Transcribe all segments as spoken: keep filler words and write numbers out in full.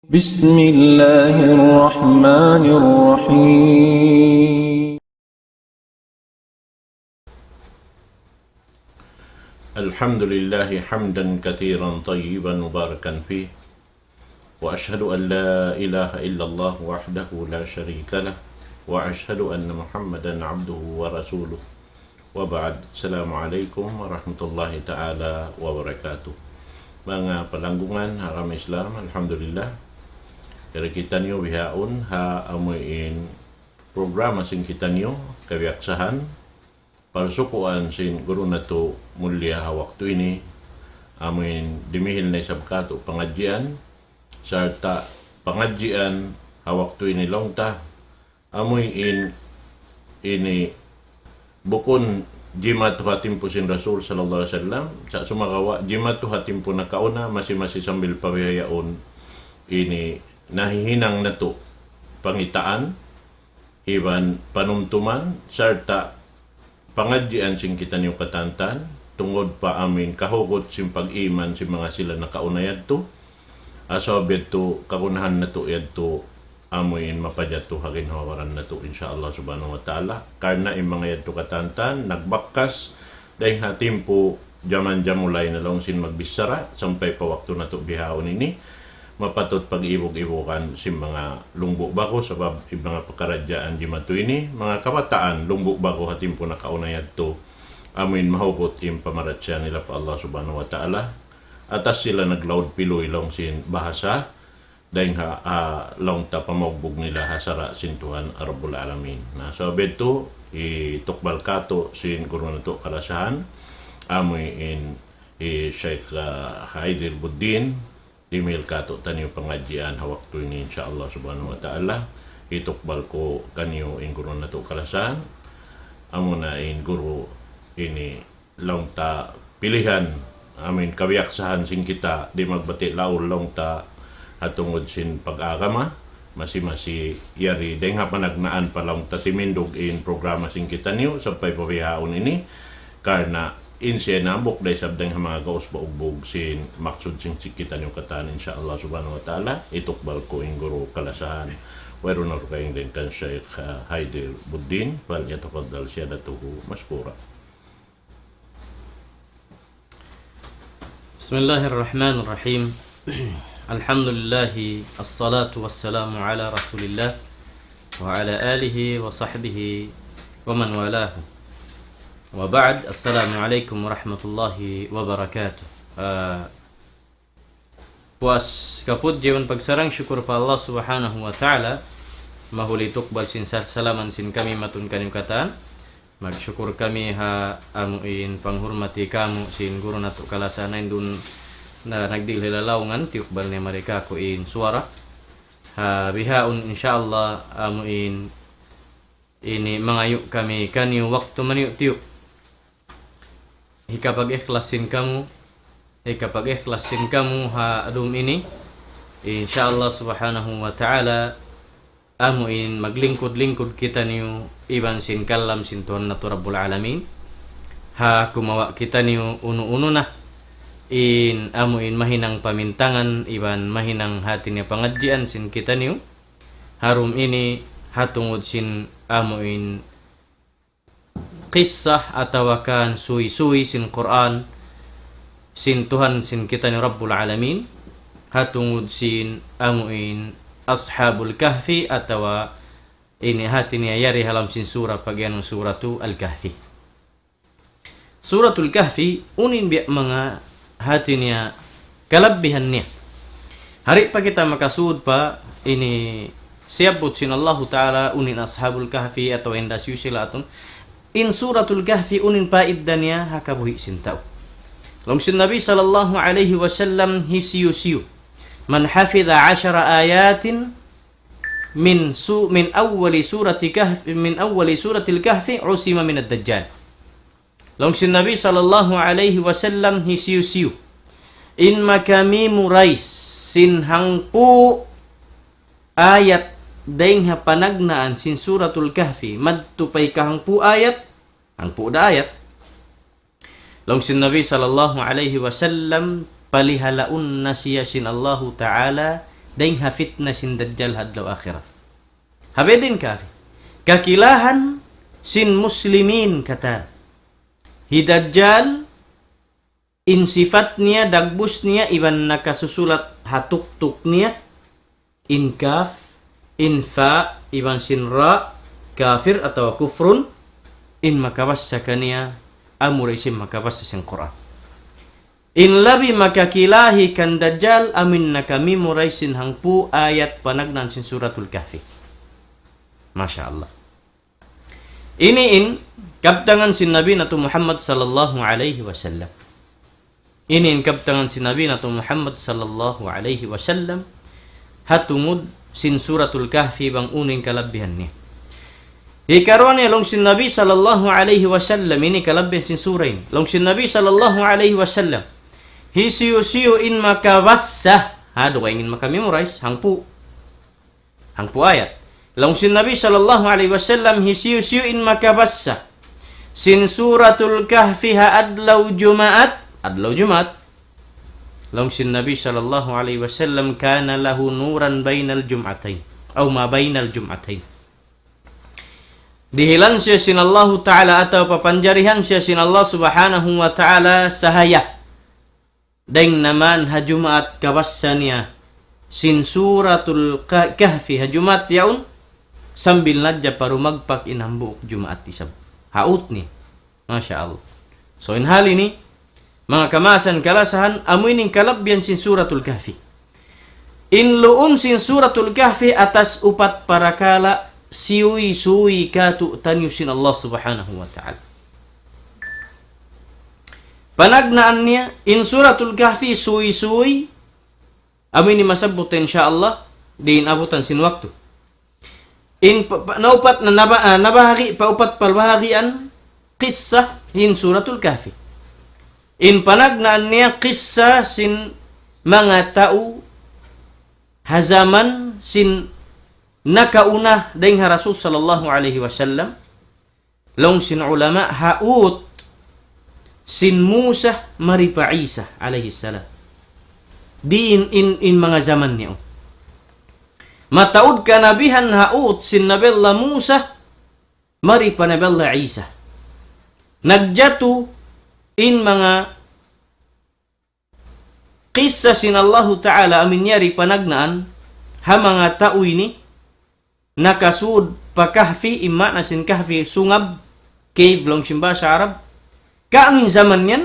بسم الله الرحمن الرحيم. الحمد لله حمدا كثيرا طيبا مباركا فيه، وأشهد أن لا إله إلا الله وحده لا شريك له، وأشهد أن محمدا عبده ورسوله. وبعد، السلام عليكم ورحمة الله تعالى وبركاته. Manga palanggungan ha agama Islam, alhamdulillah. Yari kitaniyu bihaun ha amuin programa sin kitaniyu, kabiyaksahan, parsukuan sin guru natu' mulia ha waktu ini, amuin dimihil na isab katu' pangadjian, sarta' pangadjian ha waktu ini laung ta, amuin ini bukun jimatu ha timpu sin Rasul sallallahu alayhi wasallam, sa' sumagawa' jimatu ha timpu nakauna, masi-masi sambil pa bihaun ini nahihinang natu' pangitaan, iban panumtuman, sarta' pangadjian sin kitaniyu katantan, tungud pa amuin kahugut sin pag-iman sin manga sila nakauna yadtu, asal biya' tu kagunahan natu' yadtu amuin mapajatu ha ginhawa-baran natu', insya Allah subhanahu wa ta'ala. Karna' in manga yadtu katantan, nagbakkas, dayng ha timpu jaman jamulay na laung sin magbichara, sampay pa waktu natu' bihaun ini, mapatut pag-ibug-ibugan sin manga lumbu' bagu, sabab in manga pakaradjaan jimatu ini, manga kabataan lumbu' bagu ha timpu nakauna yadtu, amuin mahugut in pamarachaya nila pa Allah subhanahu wa ta'ala, atas sila naglaud piluy laung sin bahasa, dayng ha, ah, laung ta pamaugbug nila ha sara' sin Tuhan Rabbul Alamin. Na, sabab yadtu, hitukbal katu' sin guru natu' kalasahan, amuin hi Sheikh, ah, Haidir Buddin, dimihil katu' taniyu pangadjian ha waktu ini, insya Allah subhanahu wa ta'ala. Hitukbal ku kaniyu in guru natu' kalasahan, amuna in guru ini laung ta pilihan, amuin kabiyaksahan sin kita, di' magbati' laung ta ha tungud sin pag-agama, masi-masi yari dayng ha panagnaan pa laung ta timindug in programa sin kitaniyu, sampay pa bihaun ini, karna' in siya nambuk da isab dayng ha manga gaus baugbug sin maksud sin, sin kitaniyu katan, insya Allah subhanahu wa ta'ala, hitukbal ku in guru kalasahan. Wayruun na dugaing dayn kan Sheikh, ah, Haidir Buddin, فليتفضل سيادته مشكورا. بسم الله الرحمن الرحيم. الحمد لله، الصلاة والسلام على رسول الله وعلى آله وصحبه ومن والاه. وبعد، السلام عليكم ورحمة الله وبركاته. Ah, puas kapudji iban pagsarang-sukul pa Allah Subhanahu wa Ta'ala, mahuli tukbal sin sal-, salaman sin kami matun kaniyu katan. Magsukur kami ha amuin panghurmati kamu sin guru natu' kalasahan, in duun na nagdihil ha lalaungan, tiyukbal niya mari kāku' in suwara. Ha bihaun, insya Allah, amuin ini mangayu' kami kaniyu waktu maniyu'-tiyu'. Hikapag-ikhlas sin kamu, hikapag-ikhlas sin kamu ha dum ini. Insya Allah subhanahu wa ta'ala, amuin maglingkud-lingkud kitaniyu iban sin kalam sin Tuhan natu' Rabbul Alamin. Ha kumawa' kitaniyu unu-unu na in amuin mahinang pamintangan iban mahinang hati niya pangadjian sin kitaniyu ha dum ini, ha tungud sin amuin qissah atawa kan suwi-suwi sin Qur'an, sin Tuhan sin kitaniyu Rabbul Alamin, ha tungud sin amuin Ashabul Kahfi atawa ini hati niya yari ha lawm sin sura pagiyanun Suratul Kahfi. Suratul Kahfi, unu in biya' manga hati niya kalabbihan niya. Di' pa kita makasud pa ini siyabbut sin Allahu Ta'ala unu in Ashabul Kahfi atawa hinda hisiyu sila atun. In Suratul Kahfi unu in paidda niya ha kabuhi' sin tau. Laung sin Nabi sallallahu alayhi wasallam hisiyu-siyu, من حفظ عشر آيات من سو-، من أول سورة كهف، من أول سورة الكهف عصم من الدجال. Laung sin Nabi sallallahu alayhi wasallam hisiyu-siyu in maka-memorize sin hangpu' ayat dayng ha panagnaan sin Suratul Kahfi madtu pa hikahangpu' ayat, hangpu' da ayat. Laung sin Nabi sallallahu alayhi wasallam, palihalaun na siya sin Allahu Ta'ala dayn ha fitna sin Dajjal ha adlaw akhirat. Habedin kafi. Kakilahan sin muslimin katan. Hi Dajjal, in sifat niya, dagbus niya, iban nakasusulat ha tuktuk niya, in kaf, in fa, iban sin ra, kafir atawa kufrun, in makabassa kaniya, amura isin makabassa sin Qur'an. In labi makakilahi kan Dajjal, amin naka-memorize sin hangpu' ayat panagnaan sin Suratul Kahfi. Masha Allah. Ini in kabtangan sin Nabi natu' Muhammad sallallahu alayhi wasallam. Ini in kabtangan sin Nabi natu' Muhammad sallallahu alayhi wasallam. Ha tungud sin Suratul Kahfi bang unu in kalabbihan niya. Hikaruwa niya laung sin Nabi sallallahu alayhi wasallam, ini kalabbihan sin sura ini. Laung sin Nabi sallallahu alayhi wasallam, hisiyu-siyu in makabassa, ha, duwa ingin maka-memorize, hangpu'. Hangpu' ayat. Laung sin Nabi sallallahu alayhi wasallam, hisiyu-siyu in makabassa sin Suratul Kahfi ha adlaw Jumaat, adlaw Jumaat. Laung sin Nabi sallallahu alayhi wasallam, كان له نورا بين الجمعتين. أو ما بين الجمعتين. Dihilan siya sin Allahu Ta'ala atawa papanjarihan siya sin Allah Subhanahu wa Ta'ala sahaya. Dayn naman ha Jumaat kabassa niya sin Suratul Ka-, Kahfi ha Jumaat yaun, sambil na hadja pa rumagpak in hambuuk Jumaat isab. Ha ut niya. Masha Allah. So, in hal ini, manga kamaasan kalasahan, amu ini in kalabbihan sin Suratul Kahfi. In luun sin Suratul Kahfi atas upat parakala', siyuy-siyuy kātu'niyu sin Allah Subhanahu wa Ta'ala. Panagnaan niya, in Suratul Kahfi suysuy, amu ini masabbut, insya Allah, di' in abutan sin waktu. In pa, pa, naupat na naba, ah, nabahagi, paupat palbahagian, kissa in Suratul Kahfi. In panagnaan niya kissa sin manga tau ha jaman sin nakauna dayn ha Rasul sallallahu alayhi wasallam, laung sin ulama, ha ut sin Musa mari pa Isa alayhi salam. Di' in, in, in manga jaman niya. Mataud kanabihan ha ut sin Nabi Allah Musa mari pa Nabi Allah Isa. Nagjatu in manga kissa sin Allahu Ta'ala amu in yari panagnaan ha manga tau ini nakasud pa kahfi, in maana sin kahfi sungab, cave laung sin bahasa Arab. Kaagi jaman yan,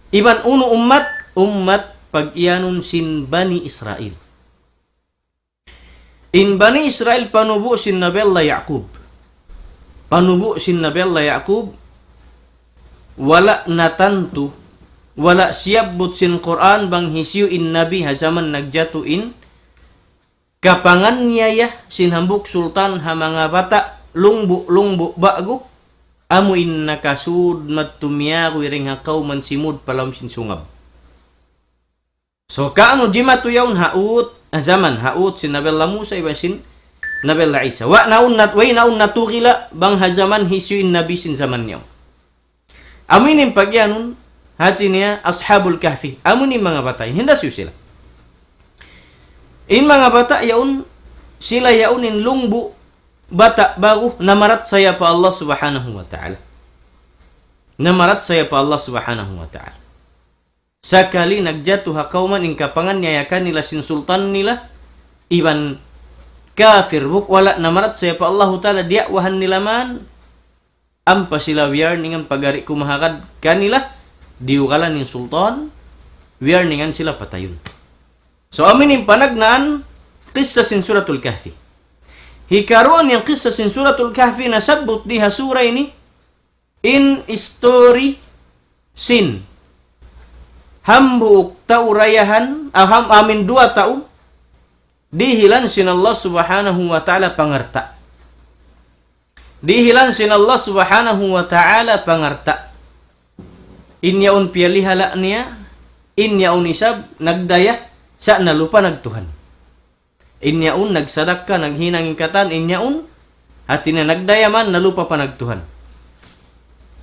iban unu ummat, ummat pag-iyanun sin Bani Israil. In Bani Israil panubu' sin Nabi Allah Ya'qub. Panubu' sin Nabi Allah Ya'qub, wala' natantu, wala' siyabbut sin Qur'an bang hisiyu in nabi ha jaman nagjatu in kapanganiyaya sin hambuuk sultan ha manga bata' lungbu'-lungbu' ba'gu, amu in nakasud madtu miyaguy dayn ha kawman simud pa lawm sin sungab. So, kaunu jimatu yaun ha ut, ha jaman, ha ut sin Nabi Allah Musa iban sin Nabi Allah Isa. Wa naun nat-, way naun natugila bang ha jaman hisiyu in nabi sin jaman niya. Amu ini in pag-iyanun, hati niya Ashabul Kahfi. Amu ini in manga bata' yan. Hinda siyu sila. In manga bata' yaun, sila yaun in lungbu' bata' ba'gu namarachaya pa Allah Subhanahu wa Ta'ala. Namarachaya pa Allah Subhanahu wa Ta'ala. Sakali nagjatu ha kawman in kapanganiyaya kanila sin sultan nila, iban kafir buk wala' namarachaya pa Allahu Ta'ala diya'wahan nila man, ampa sila warningan pagari kumahagad kanila, diyugalan in sultan, warningan sila patayun. So, amu ini in panagnaan, kissa sin Suratul Kahfi. Hikaruwa niya in kissa sin Suratul Kahfi, nasabbut di ha sura ini, in story sin hambuuk tau dayahan, ah, ham-, amu in duwa tau, dihilan sin Allah Subhanahu wa Ta'ala pangalta'. Dihilan sin Allah Subhanahu wa Ta'ala pangalta'. In yaun piyalihala' niya, in yaun isab nagdaya, sa' nalupa nagtuhan. In yaun nagsadakka, naghinang in katan, in yaun, hati niya nagdaya man, nalupa pa nagtuhan.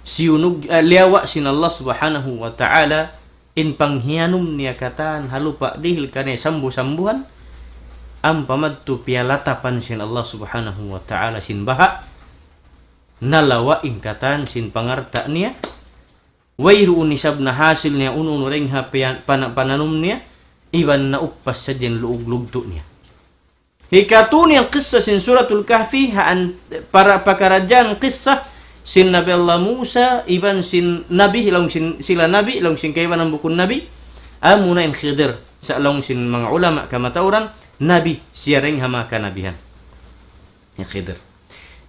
Siyunug, eh, liyawa' sin Allah Subhanahu wa Ta'ala, in panghiyanum niya katan, ha lupa' dihil kaniya sambu-sambuhan, Ampa madtu piyalatapan sin Allah Subhanahu wa Ta'ala sin baha', nalawa' in katan sin pangalta' niya, wayruun isab na hasil niya unu-unu dayn ha piya-, pana-, pananum niya, iban nauppas sadja in luug-lugtu' niya. Hikatu niya in kissa sin Suratul Kahfi, ha an-, para pakaradjaan kissa sin Nabi Allah Musa, iban sin Nabi, laung sin sila Nabi, laung sin kaibanan bukun Nabi, amuna in Khidir. Sa' laung sin manga ulama kamatauran, Nabi, siya dayn ha manga kanabihan. In Khidir.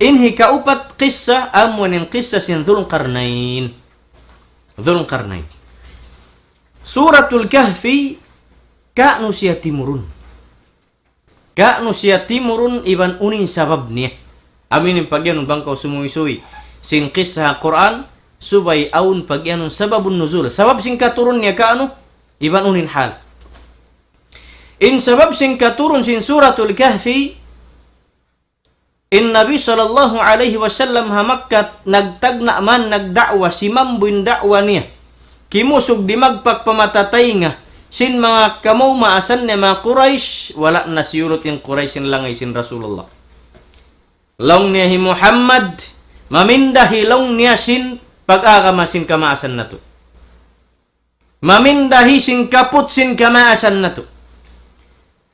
In hikaupat kissa, amuna in kissa sin Dhul Qarnayn. Dhul Qarnayn. Suratul Kahfi, kaunu siya timurun. Kaunu siya timurun iban unu in sabab niya. Amu ini in pagiyanun bang kaw sumusuy sin kissa ha Qur'an, subay awn pagiyanun sababun nuzul. Sabab sin katurun niya kaunu, iban unu in hal. In sabab sin katurun sin Suratul Kahfi, in Nabi sallallahu alayhi wasallam ha Makkah nagtagna' man nagda'wa, simambu in da'wa niya. Kimusug dimagpak pa mata taynga sin manga kamaumaasan niya manga Quraysh, wala' na siyurut in Quraysh in langay sin Rasulullah. Laung niya, "Hi Muhammad, mamindahi," laung niya, "sin pag-agama sin kamaasan natu'. Mamindahi sin kaput sin kamaasan natu'.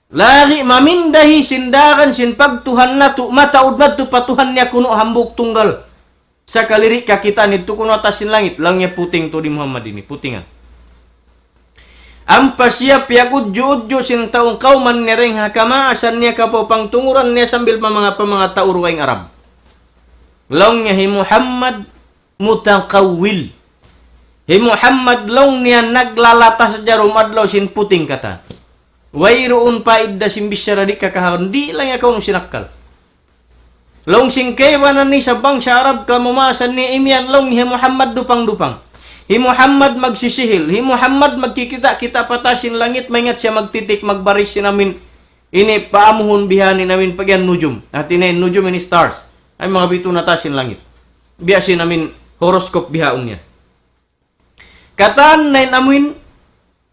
Lagi' mamindahi sin daran sin pagtuhan natu', mataud madtu pa Tuhan niya kunu' hambuuk tunggal. Sakali di' kakitaan yadtu kunu' ha taas sin langit," laung niya, "puting tuud hi Muhammad ini, putingan." Ampa siya piyag-udju'-udju' sin tau kawman niya dayn ha kamaasan niya, kapawpantunguran niya sambil pa manga, pa manga tau dugaing Arab. Laung niya, "Hi Muhammad mutakawwil. Hi Muhammad," laung niya, "naglalata sadja dum adlaw sin puting katan. Wayruun paidda sin bichara, di' kakahaun, di' lang niya kaunu sin akkal." Laung sin kaibanan isab bangsa Arab, kamaumaasan niya imiyan, laung niya, "Hi Muhammad dupang-dupang. Hi Muhammad magsisihil. Hi Muhammad magkikita'-kita' pa taas sin langit, maingat siya magtitik, magbaris sin amin. Ini paamuhun bihan in amin pagiyan nujum." Hati niya in nujum ini stars. Ay manga bitu' na taas sin langit. Biya' sin amin horoscope bihaun niya. Katan na in amuin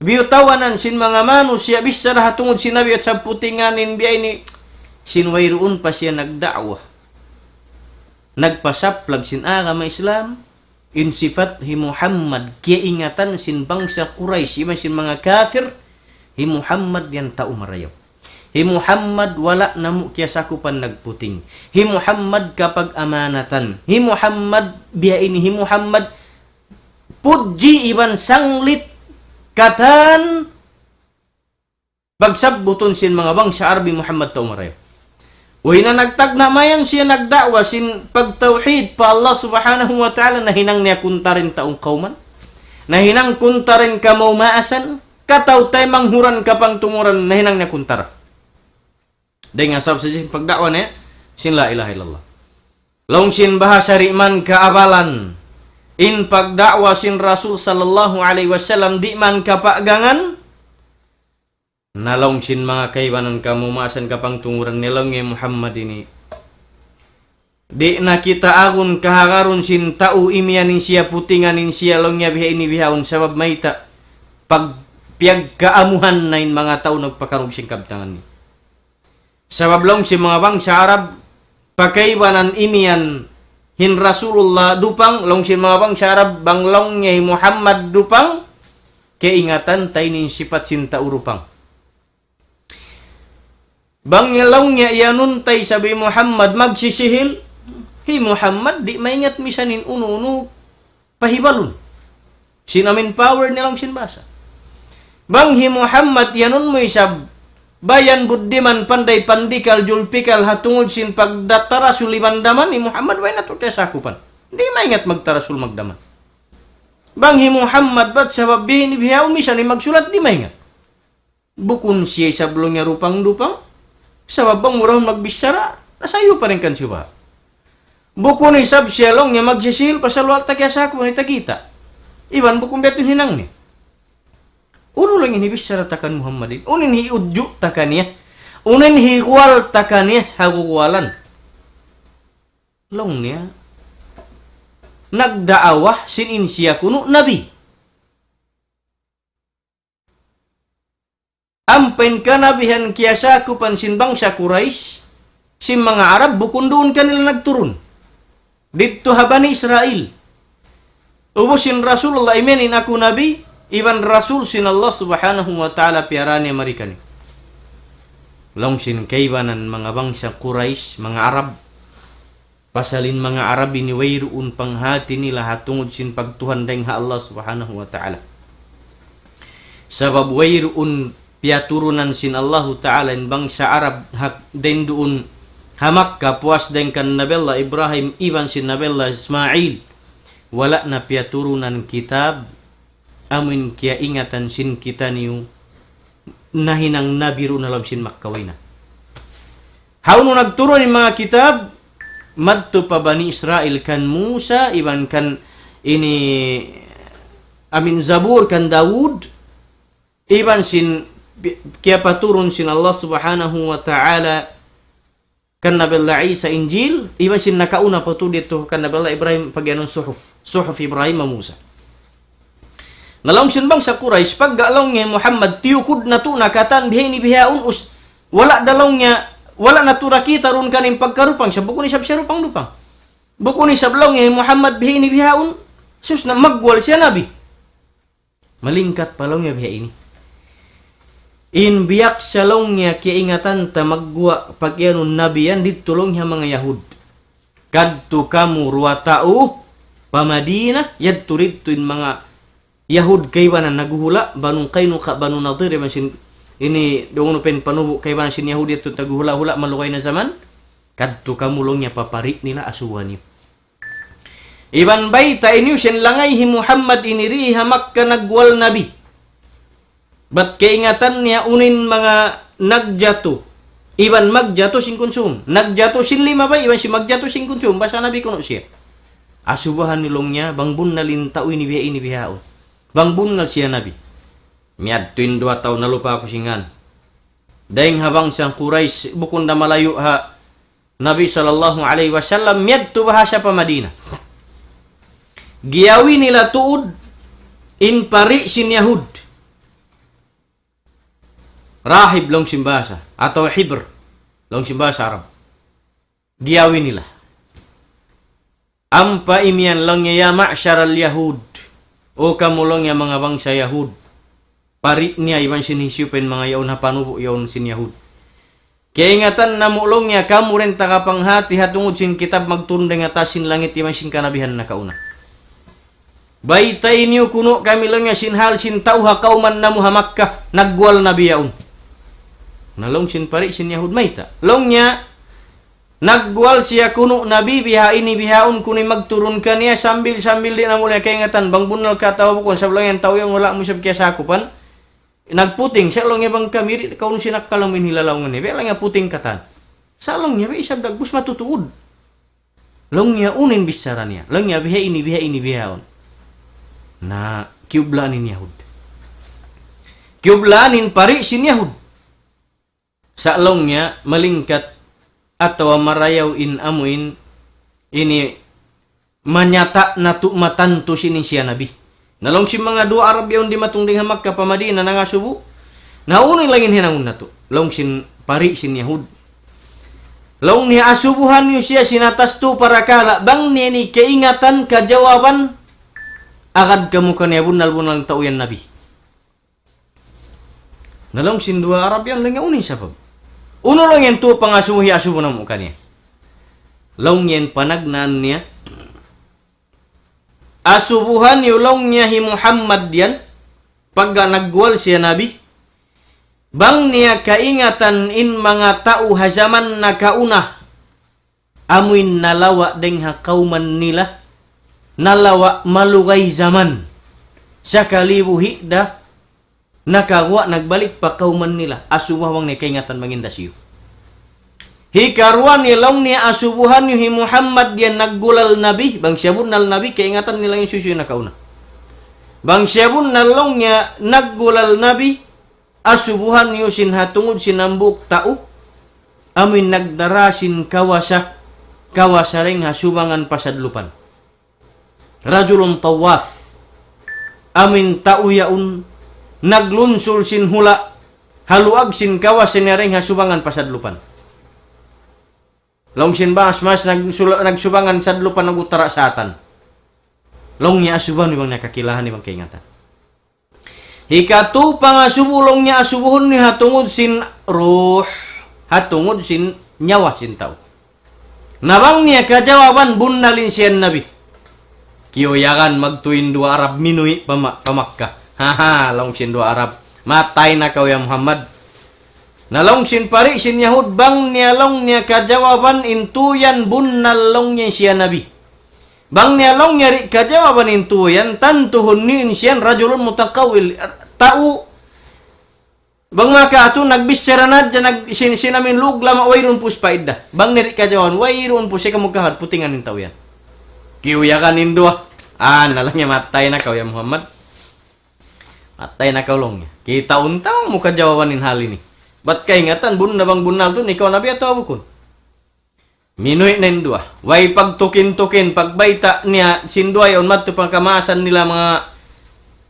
biyutawanan sin manga manusiya' bichara ha tungud sin Nabi at sa putingan in biya' ini, sin wayruun pa siya nagda'wa, nagpasaplag sin agama Islam, in sipat hi Muhammad kiyaingatan sin bangsa Quraysh, iban sin manga kafir, hi Muhammad yan tau marayaw. Hi Muhammad wala' namu' kiyasakupan nagputing. Hi Muhammad kapag-amanatan. Hi Muhammad biya' ini, hi Muhammad pudji iban sanglit katan pagsabbutun sin manga bangsa Arab hi Muhammad tau marayaw. Way na nagtagna' mayan siya nagda'wa sin pagtawhid pa Allah Subhanahu wa Ta'ala, nahinang niya kunta in tau kawman. Nahinang kunta in kamaumaasan, kataw-taymanghuran, kapangtunguran, nahinang niya kunta. Dayn ha sabab sadja sin pagda'wa niya sin la ilaha illallah. Laung sin bahasa di' man kaabalan in pagda'wa sin Rasul sallallahu alayhi wasallam, di' man kapagangan. Na laung sin manga kaibanan kamaumaasan, kapangtunguran niya, laung niya, "Muhammad ini, di' na kita agun kahagarun sin tau imiyan in siya, putingan in siya," laung niya, "biha ini bihaun, sabab mayta', pag-, piyagkaamuhan na in manga tau nagpakarug sin kabtangan niya." Sabab laung sin manga bangsa Arab, pa kaibanan imiyan hi Rasulullah dupang, laung sin manga bangsa Arab, bang laung niya hi Muhammad dupang, kaingatan ta ini in sipat sin tau dupang. Bang laung niya iyanun ta isab hi Muhammad magsisihil, hi Muhammad di' maingat misan in unu-unu pahibalun. Sin amin power niya laung sin bahasa. Bang hi Muhammad iyanun mu isab bayan, buddiman, panday pandikal, julpikal, ha tungud sin pagdatarasul iban daman, hi Muhammad way natu' kiyasakupan. Di' maingat magtarasul magdaman. Bang hi Muhammad bat sabab biha ini bihaun, misan in magsulat di' maingat. Bukun siya isab laung niya dupang-dupang. Sabab bang mu ra magbichara, nasayup pa dayn kan siya ba. Bukun isab siya laung niya magsisihil, pasal wala' ta kiyasakupan, wala' ta kita'. Iban bukun biya' ha yan in hinang niya. Unu laung in hibichara ta kan Muhammad ini? Unu in hiudju' ta kaniya? Unu in higuwal ta kaniya ha guguwalan? Laung niya, nagda'awa sin in siya kunu' nabi. Ampa in kanabihan kiyasakupan sin bangsa Quraysh, sin manga Arab, bukun duun kanila nagturun. Didtu ha Bani Israil. Ubus sin Rasulullah, imiyan in aku Nabi, iban Rasul sin Allah Subhanahu wa Ta'ala, piyarā niya mari kaniyu. Laung sin kaibanan manga bangsa Quraysh, manga Arab. Pasal in manga Arab ini wayruun panghati nila ha tungud sin pagtuhan dayng ha Allah Subhanahu wa Ta'ala. Sabab wayruun piyaturunan sin Allahu Ta'ala in bangsa Arab ha, dayng duun ha Makkah, puas dayng kan Nabi Allah Ibrahim iban sin Nabi Allah Ismail. Wala' na piyaturunan kitab, amuin kiyaingatan sin kitaniyu nahinang nabi duun ha lawm sin Makkah, way na. Hawnu nagturun in manga kitab? Madtu pa Bani Israil kan Musa, iban kan ini, amuin Zabur kan Dawud, iban sin pi-, kiyapaturun sin Allah Subhanahu wa Ta'ala kan Nabi Allah Isa Injil, iban sin nakauna pa tuud didtu kan Nabi Allah Ibrahim pagiyanun suhuf, suhuf Ibrahim wa Musa. Na laung sin bangsa Quraysh, pagga laung niya Muhammad, tiyukud natu' na katan bihaini bihaun us-, wala' da laung niya, wala' natu' da kita' duun kaniya in pagkarupang, sa' bukun isab siya rupang-rupang. Bukun isab laung niya Muhammad bihaini bihaun, sus na magguwal siya nabi. Malingkat pa laung niya bihaini. In biya' sa laung niya kiyaingatan ta magguwa' pagiyanun nabi yan didtu laung niya manga Yahud. Kadtu kamu duwa tau pa Madina, yadtu didtu in manga Yahud kaibanan naghuhula', Banu Qaynuqa, Banu Nadir, iban sin ini duun pa in panubu' kaibanan sin Yahud yadtu naghuhula'-hula' malugay na jaman. Kadtu kamu laung niya pa pari' nila asubuhan niyu. Iban baytai niyu sin langay hi Muhammad ini dii ha Makkah nagguwal nabi. Bat kaingatan niya unu in manga nagjatu. Iban magjatu sin kunsum. Nagjatu sin limabay, iban sin magjatu sin kunsum. Basta nabi kunu' siya. Asubuhan niyu laung niya, bang bunnal in tau ini biha ini bihaun. Bang bunnal siya nabi. Miyadtu in duwa tau, nalupa aku sin ngan. Dayng ha bangsa Quraysh, bukun da malayu' ha Nabi sallallahu alayhi wasallam, miyadtu bahasa pa Madina. Giyawi nila tuud in pari' sin Yahud. Rahib laung sin bahasa, atawa hibr laung sin bahasa Arab. Giyawi nila. Ampa imiyan laung niya, "Ya ma'sharal Yahud." O kamu laung niya manga bangsa Yahud. Pari' niya iban sin hisiyu pa in manga yaun ha panubu' yaun sin Yahud. Kiyaingatan namu' laung niya kamu dayn ta kapanghati ha tungud sin kitab magturun dayn ha taas sin langit iban sin kanabihan nakauna. Baytai niyu kunu' kami laung niya sin hal sin tau ha kawman namu' ha Makkah, nagguwal nabi yaun. Na laung sin pari' sin Yahud, mayta'? Laung niya, nagguwal siya kunu' nabi biha ini bihaun kunu' magturun kaniya sambil-sambil di' namu' laung niya kaingatan bang bunnal ka atawa bukun, sabab laung niya in tau yan wala' mu isab kiyasakupan. Nagputing, sa' laung niya bang kami di' kaw sin akkal amu in hilalaungan niya. Biya' laung niya puting katan. Sa' laung niya, biya' isab dagbus matutuud. Laung niya unu in bichara niya. Laung niya biha ini, biha ini, bihaun. Na, kiyublaan in Yahud. Kiyublaan in pari' sin Yahud. Sa' laung niya malingkat atawa marayaw in amu in ini manyata' natu' matantu sin in siya nabi. Na laung sin manga duwa Arab yaun dimatung dayn ha Makkah pa Madina nangasubu. Na unu in laung hinangun natu'? Laung sin pari' sin Yahud. Laung niya asubuhan niyu siya sin atas tu parakala', bang niya ini kaingatan kajawaban, agad kamu kaniya bunnal-bunnal tau yan nabi. Na laung sin duwa Arab yan, laung niya unu in sabab? Unu laung yan tu pangasubu hi asubu namu' kaniya? Laung niya in panagnaan niya, asubuhan niyu laung niya hi Muhammad yan, pagga nagguwal siya nabi, bang niya kaingatan in manga tau ha jaman nakauna, amuin nalawa' dayn ha kawman nila, nalawa' malugay jaman. Sakali buhi' da, nakaguwa' nagbalik pa kawman nila. Asubuhan niya kaingatan bang in da siyu. Hikaruwa niya laung niya asubuhan niyu hi Muhammad yan naggulal nabi, bang siya bunnal nabi, kaingatan nila in hisiyu-siyu nakauna. Bang siya bunnal laung niya naggulal nabi, asubuhan niyu sin ha tungud sin hambuuk tau, amuin nagdara sin kawasa, kawasa dayn ha subangan pasadlupan. Rajulun tawaf. Amuin tau yaun naglunsul sin hula', Haluag sin kawasa niya dayn ha subangan pa sadlupan. Laung sin Ibn Abbas, nagsul-, nagsubangan sadlupan nag-utara' satan. Laung niya asubuhun bang niya kakilahan bang kaingatan. Hikatu pangasubu laung niya asubuhun niya ha tungud sin ruh, ha tungud sin nyawa sin tau. Na bang niya kajawaban bunnal in siya Nabi. Kiyuyagan magtuy in duwa Arab minuwi' pa Ma-, pa Makkah. Haha, laung sin duwa Arab. Matay na kaw ya Muhammad. Na laung sin pari sin Yahud bang niya laung niya kajawaban in tuyan bunnal laung niya siya Nabi. Bang niya laung niya di' kajawaban in tuyan, tantuhun niyu in siya rajulun mutakawil. Tau, bang maka atu nagbichara na hadja, nag-, sin-, sin amin lug lama' wayruun pus paidda. Bang niya di' kajawaban, wayruun pus siya kamugkahad putingan in tau yan. Kiyuyagan in duwa. Ah, na laung niya matay na kaw ya Muhammad. Matay na kaw laung niya. Kita' unta mu kajawaban in hal ini. Bat kaingatan, bunnal bang bunnal tuud, ikaw Nabi atawa bukun. Minuwi' na in duwa. Way pagtukin-tukin, pagbayta' niya, sin duwa yaun madtu pa kamaasan nila manga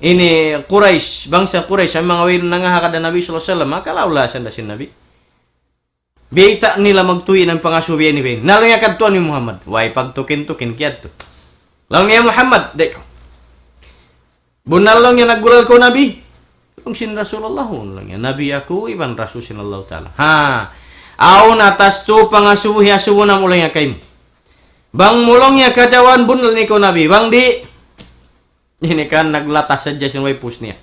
ini Quraysh, bangsa Quraysh, in manga way nangahagad ha Nabi sallallahu alayhi wasallam, maka laulasan da sin Nabi. Biyayta' nila magtuy in pangasubu ini biya' ini. Na laung niya kadtuan hi Muhammad. Way pagtukin-tukin kiyadtu. Laung niya Muhammad, di' kaw. Bunnal laung niya naggulal kaw Nabi. Laung sin Rasulullah, laung niya, Nabi aku, iban Rasul sin Allah Ta'ala. Ha. Awn atas tu pangasubu hiyasubu namu' laung niya kaymu. Bang mu laung niya kajawaban bunnal in ikaw Nabi. Bang di', ini kan naglatah sadja sin way pus niya.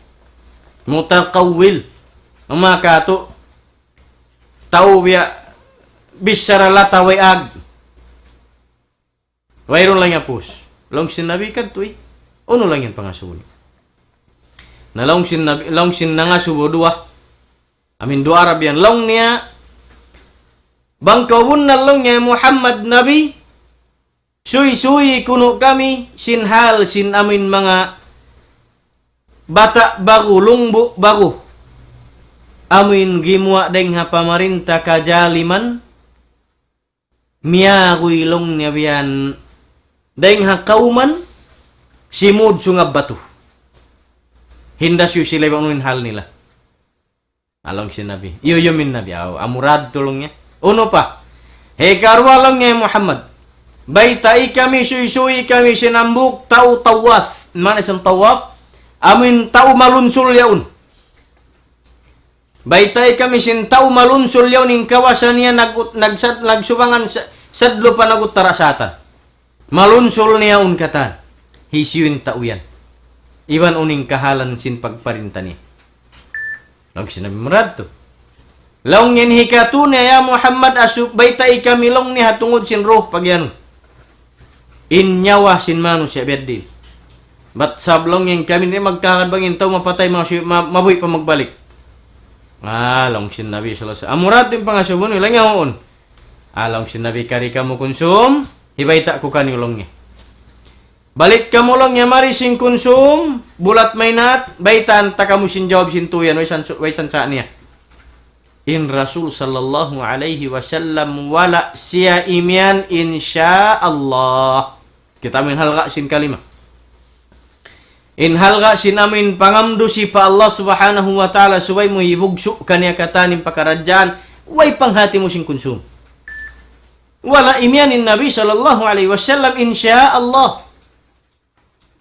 Mutakawil. Maka atu, tau biya' bichara latah way ag. Wayruun laung niya pus. Laung sin Nabi kadtu, unu laung in pangasubu niya. Na laung sin Nabi, laung sin nangasubu duwa. Amin duwa Arab yan. Laung niya, bang kaw bunnal laung niya Muhammad Nabi, suysuyi kunu' kami sin hal sin amin manga bata' bagu, lungbu' bagu. Amin gimuwa' dayng ha pamarinta kajaliman, miyaguy laung niya biya' yan dayng ha kawman, simud sungab batu. Hinda siyu sila bang unu in hal nila. Laung sin Nabi. Iyuyum in Nabi. Aw, amura tuud laung niya. Unu pa? Hikaruwa laung niya Muhammad. Baytai kami, suysuyi kami sin hambuuk tau tawaf. Maana sin tawaf? Amin tau malunsul yaun. Baytai kami sin tau malunsul yaun in kawasa niya nag-, nagsad-, nagsubangan sa-, sadlupan nag-utara' satan. Malunsul niya yaun katan. Hisiyu in tau yan. Iban unu in kahalan sin pagparinta niya. Laung sin Nabi murad tu. Laung in hikatu niya, ya Muhammad, asu-, baytai kami laung niya ha tungud sin ruh pagiyanun. In nyawa sin manusiya' biya' diin. Bat sab laung in kami di' magkahagad bang in tau mapatay masi-, ma-, mabuhi' pa magbalik. Ah, laung sin Nabi sallallahu alayhi wasallam. Amura tuud in pangasubu niyu, laung niya huun. Ah, laung sin Nabi, kari kamu kunsum, hibayta' ku kaniyu laung niya. Balik kamu laung niya mari sin kunsum, bulat maynaat, baytaan ta kamu sin jawab sin tuyan, way san, way san sa niya. In Rasul sallallahu alayhi wasallam wala' siya imiyan, insya Allah. Kita' mu in halga' sin kalima. In halga' sin amu in pangamdusi pa Allah subhanahu wa ta'ala subay mu hibugsu' kaniya katan in pakaradjaan, way panghati mu sin kunsum. Wala' imiyan in Nabi sallallahu alayhi wasallam, insya Allah.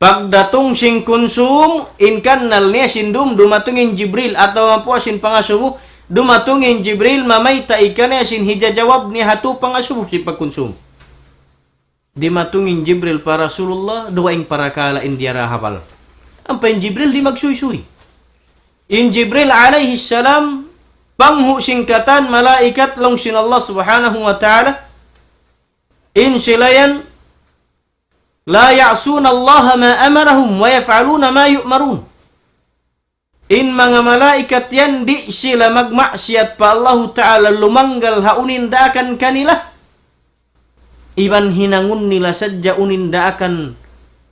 Pagdatung sin kunsum, in kannal niya sin dum, dumatung in Jibril, atawa mapuas sin pangasubu, dumatung in Jibril, mamayta' kaniya sin hijajawab niya ha tū pangasubu sin pagkunsum. Dimatung in Jibril pa Rasulullah, duwa in parakala' in di' da hapal. Ampa in Jibril di' magsuysuy. In Jibril alayhi salam, panghu' sin katan malaikat laung sin Allah subhanahu wa ta'ala, in sila yan, لا يعصون الله ما أمرهم ويفعلون ما يؤمرون. In manga malaikat yan di' sila magmaksiyat pa Allahu Ta'ala lumanggal ha unu in daakan kanila. Iban hinangun nila sadja unu in daakan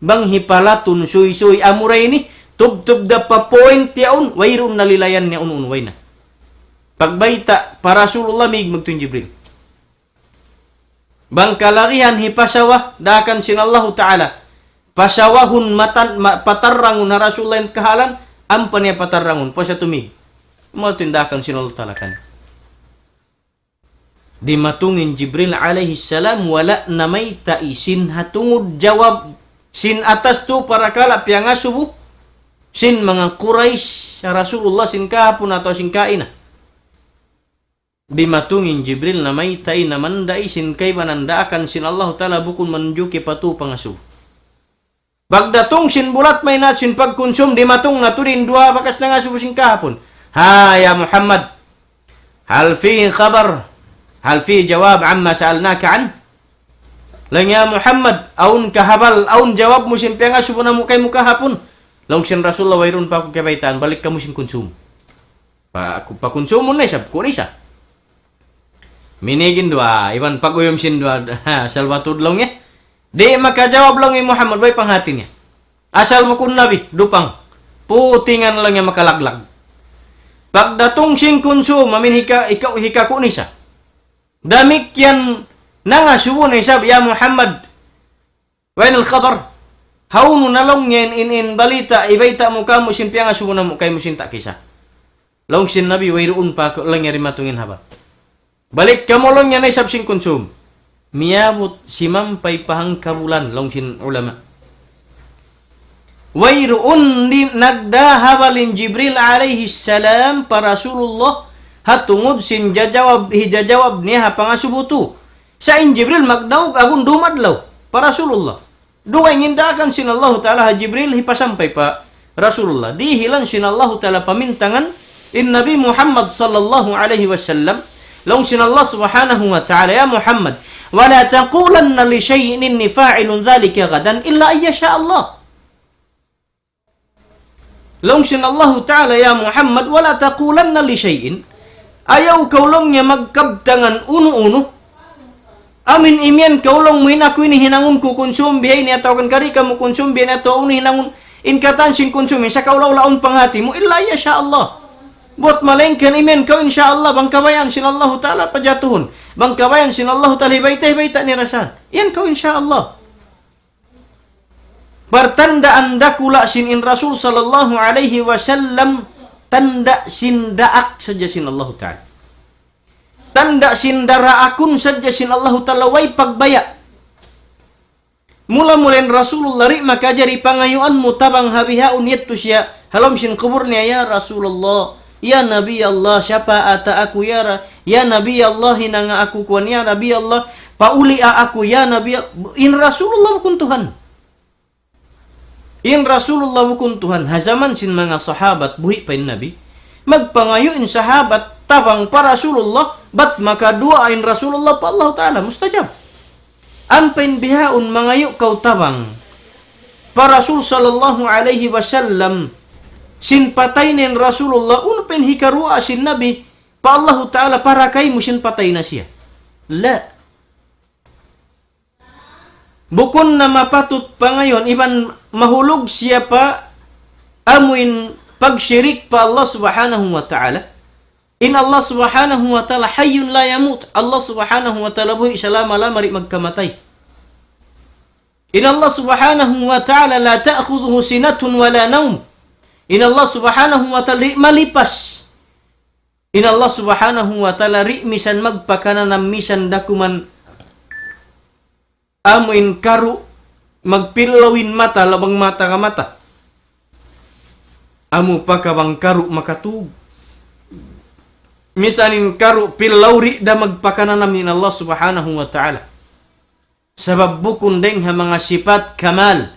bang hipalatun suysuy amura ini tubtub da pa point yaun, wayruun nalilayan niya unu-unu way na. Pagbayta' pa Rasulullah mig magtuy in Jibril. Bang kalagihan hipasawa, daakan sin Allahu Ta'ala. Pasawahun matan, ma-, patarrangun ha Rasulullah in kahalan, ampa niya patarrangun, puas tumig. Amu yadtu in daakan sin Allah Ta'ala kaniya. Dimatung in Jibril alayhi salam, wala' namayta' sin ha tungud jawab sin atas tu parakala' piyangasubu sin manga Quraysh ha Rasulullah sin kahapun atawa sin kaina. Dimatung in Jibril namayta', namanday' sin kaibanan daakan sin Allah Ta'ala bukun manunjuki pa tu pangasubu. Pagdatung sin bulat maynat sin pagkunsum, dimatung na tuud in duwa bakas nangasubu sin kahapun. Ha, ya Muhammad, هل في خبر؟ هل في جواب عما سألناك عنه؟ Laung niya, "Ya Muhammad, awn kahabal, awn jawab mu sin piyangasubu namu' kaymu kahapun?" Laung sin Rasulullah, "Wayruun pa aku kabaytaan, balik kamu sin kunsum." Pa, pa kunsum mu na isab, kunu' isab. Minigin duwa, iban pag-uyum sin duwa, ha, salwatud laung niya. Di' makajawab laung hi Muhammad, way panghati niya. Asal bukun Nabi, dupang. Putingan laung niya makalaglag. Pagdatung sin kunsum, amin hika, hika, hika kunu' isab. Damikkiyan nangasubu na isab, "Ya Muhammad, وين الخبر؟ Hawnu na laung niya in, in, in balita', hibayta' mu kamu' sin piyangasubu namu' kaymu sin takisa?" Laung sin Nabi, "Wayruun pa aku," laung niya, "dimatung in habal. Balik kamu," laung niya, "na isab sin kunsum." Miyabut simampay pa hangkabulan, laung sin ulama. Wayruun di' nagdā habal in Jibril alayhi salam pa Rasulullah ha tungud sin jajawab, hijajawab niya ha pangasubu tu. Sa' in Jibril magnaug agun dum adlaw pa Rasulullah. Dugaing in daakan sin Allahu Ta'ala ha Jibril hipasampay pa Rasulullah. Dihilan sin Allahu Ta'ala pamintangan in Nabi Muhammad sallallahu alayhi wasallam. Laung sin Allah Subhanahu wa Ta'ala, "يا محمد، ولا تقولن لشيء إني فاعل ذلك غدا إلا أن يشاء الله." Laung sin Allahu Ta'ala, "Ya Muhammad, ولا تقولن لشيء." Ayaw kaw laung niya magkabtangan unu-unu. Amin imiyan kaw laung mu in aku ini hinangun ku kunsum biya' ini atawa kan kari kamu kunsum biya' ini atawa unu hinangun in katan sin kunsum ini sa' kaw laung laung panghati mu إلا أن يشاء الله. Buat malaingkan imiyan kaw insya Allah bang kabayaan sin Allahu Ta'ala pajatuhun. Bang kabayaan sin Allahu Ta'ala hibayta', hibayta' niya da isab. Yan kaw insya Allah. Partandaan dakula' sin in Rasul sallallahu alayhi wasallam, tanda' sin daak sadja sin Allahu Ta'ala. Tanda' sin daraakun sadja sin Allahu Ta'ala, way pagbaya'. Mula-mula in Rasulullah di' makajari pangayuan mu tabang ha bihaun yadtu siya, ha lawm sin kubul niya, "Ya Rasulullah, ya Nabi Allah, syafaata aku, ya Ra-, ya Nabi Allah, hinanga aku kuwan, ya Nabi Allah, paulia aku, ya Nabi Al-," in Rasulullah bukun Tuhan. In Rasulullah bukun Tuhan, ha jaman sin manga sahabat, buhi' pa in Nabi, magpangayu' in sahabat tabang pa Rasulullah, bat makaduwaa in Rasulullah pa Allah Ta'ala, mustajab. Ampa in bihaun mangayu' kaw tabang pa Rasul sallallahu alayhi wasallam, sin patay na in Rasulullah, unu pa in hikaruwaa sin Nabi pa Allah Ta'ala para kaymu sin patay na siya? La. Bukun na mapatut pangayuan, iban mahulug siya pa amuin pagshirik pa Allah Subhanahu wa Ta'ala. In Allah Subhanahu wa Ta'ala حي لا يموت. Allah Subhanahu wa Ta'ala buhi' salama-lama, di' magkamatay. In Allah Subhanahu wa Ta'ala لا تأخذه سنة ولا نوم. In Allah Subhanahu wa Ta'ala di' malipas. In Allah Subhanahu wa Ta'ala di' misan magpakananam misan da kuman amu in karu' magpillaw in mata, laung mata ka mata. Amu pa ka bang karu' makatug. Misan in karu' pillaw di' da magpakananam in Allah Subhanahu wa Ta'ala. Sabab bukun dayng ha manga sipat kamal,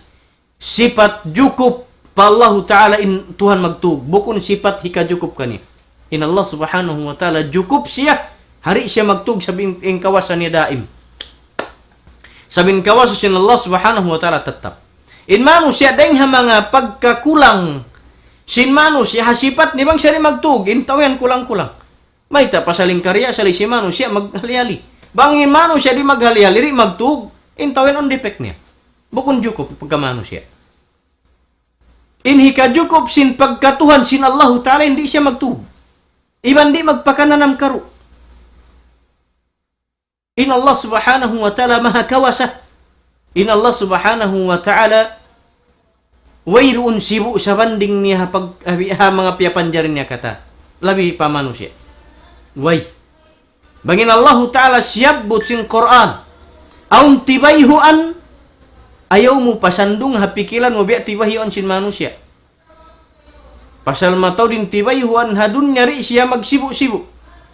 sipat jukup pa Allahu Ta'ala in Tuhan magtug. Bukun sipat hikajukup kaniya. In Allah Subhanahu wa Ta'ala jukup siya, di' siya magtug sabab in, in kawasa niya daim. Sabab in kawasa sin Allah Subhanahu wa Ta'ala tattap. In manusiya' dayng ha manga pagkakulang sin manusiya' ha sipat niya bang siya di' magtug, in tau yan kulang-kulang. Mayta' pasal in kariya, asal sin manusiya' maghali-hali. Bang in manusiya' di' maghali-hali, di' magtug, in tau yan awn defect niya. Bukun jukup pagka manusiya'. In hikajukup sin pagkatuhan sin Allahu Ta'ala, di' siya magtug. Iban di' magpakananam karu'. In Allah Subhanahu wa Ta'ala maha kawasa. In Allah Subhanahu wa Ta'ala wayruun sibu' sabanding niya ha pag-, ha, ha manga piyapanjari niya katan. labi pa manusiya'. Way. Bang in Allahu Ta'ala siyabbut sin Qur'an, awn tibayhuan, ayaw mu pasandung ha pikilan mu biya' tibayhuan sin manusiya'. Pasal mataud in tibayhuan ha dunya di' siya magsibu'-sibu'.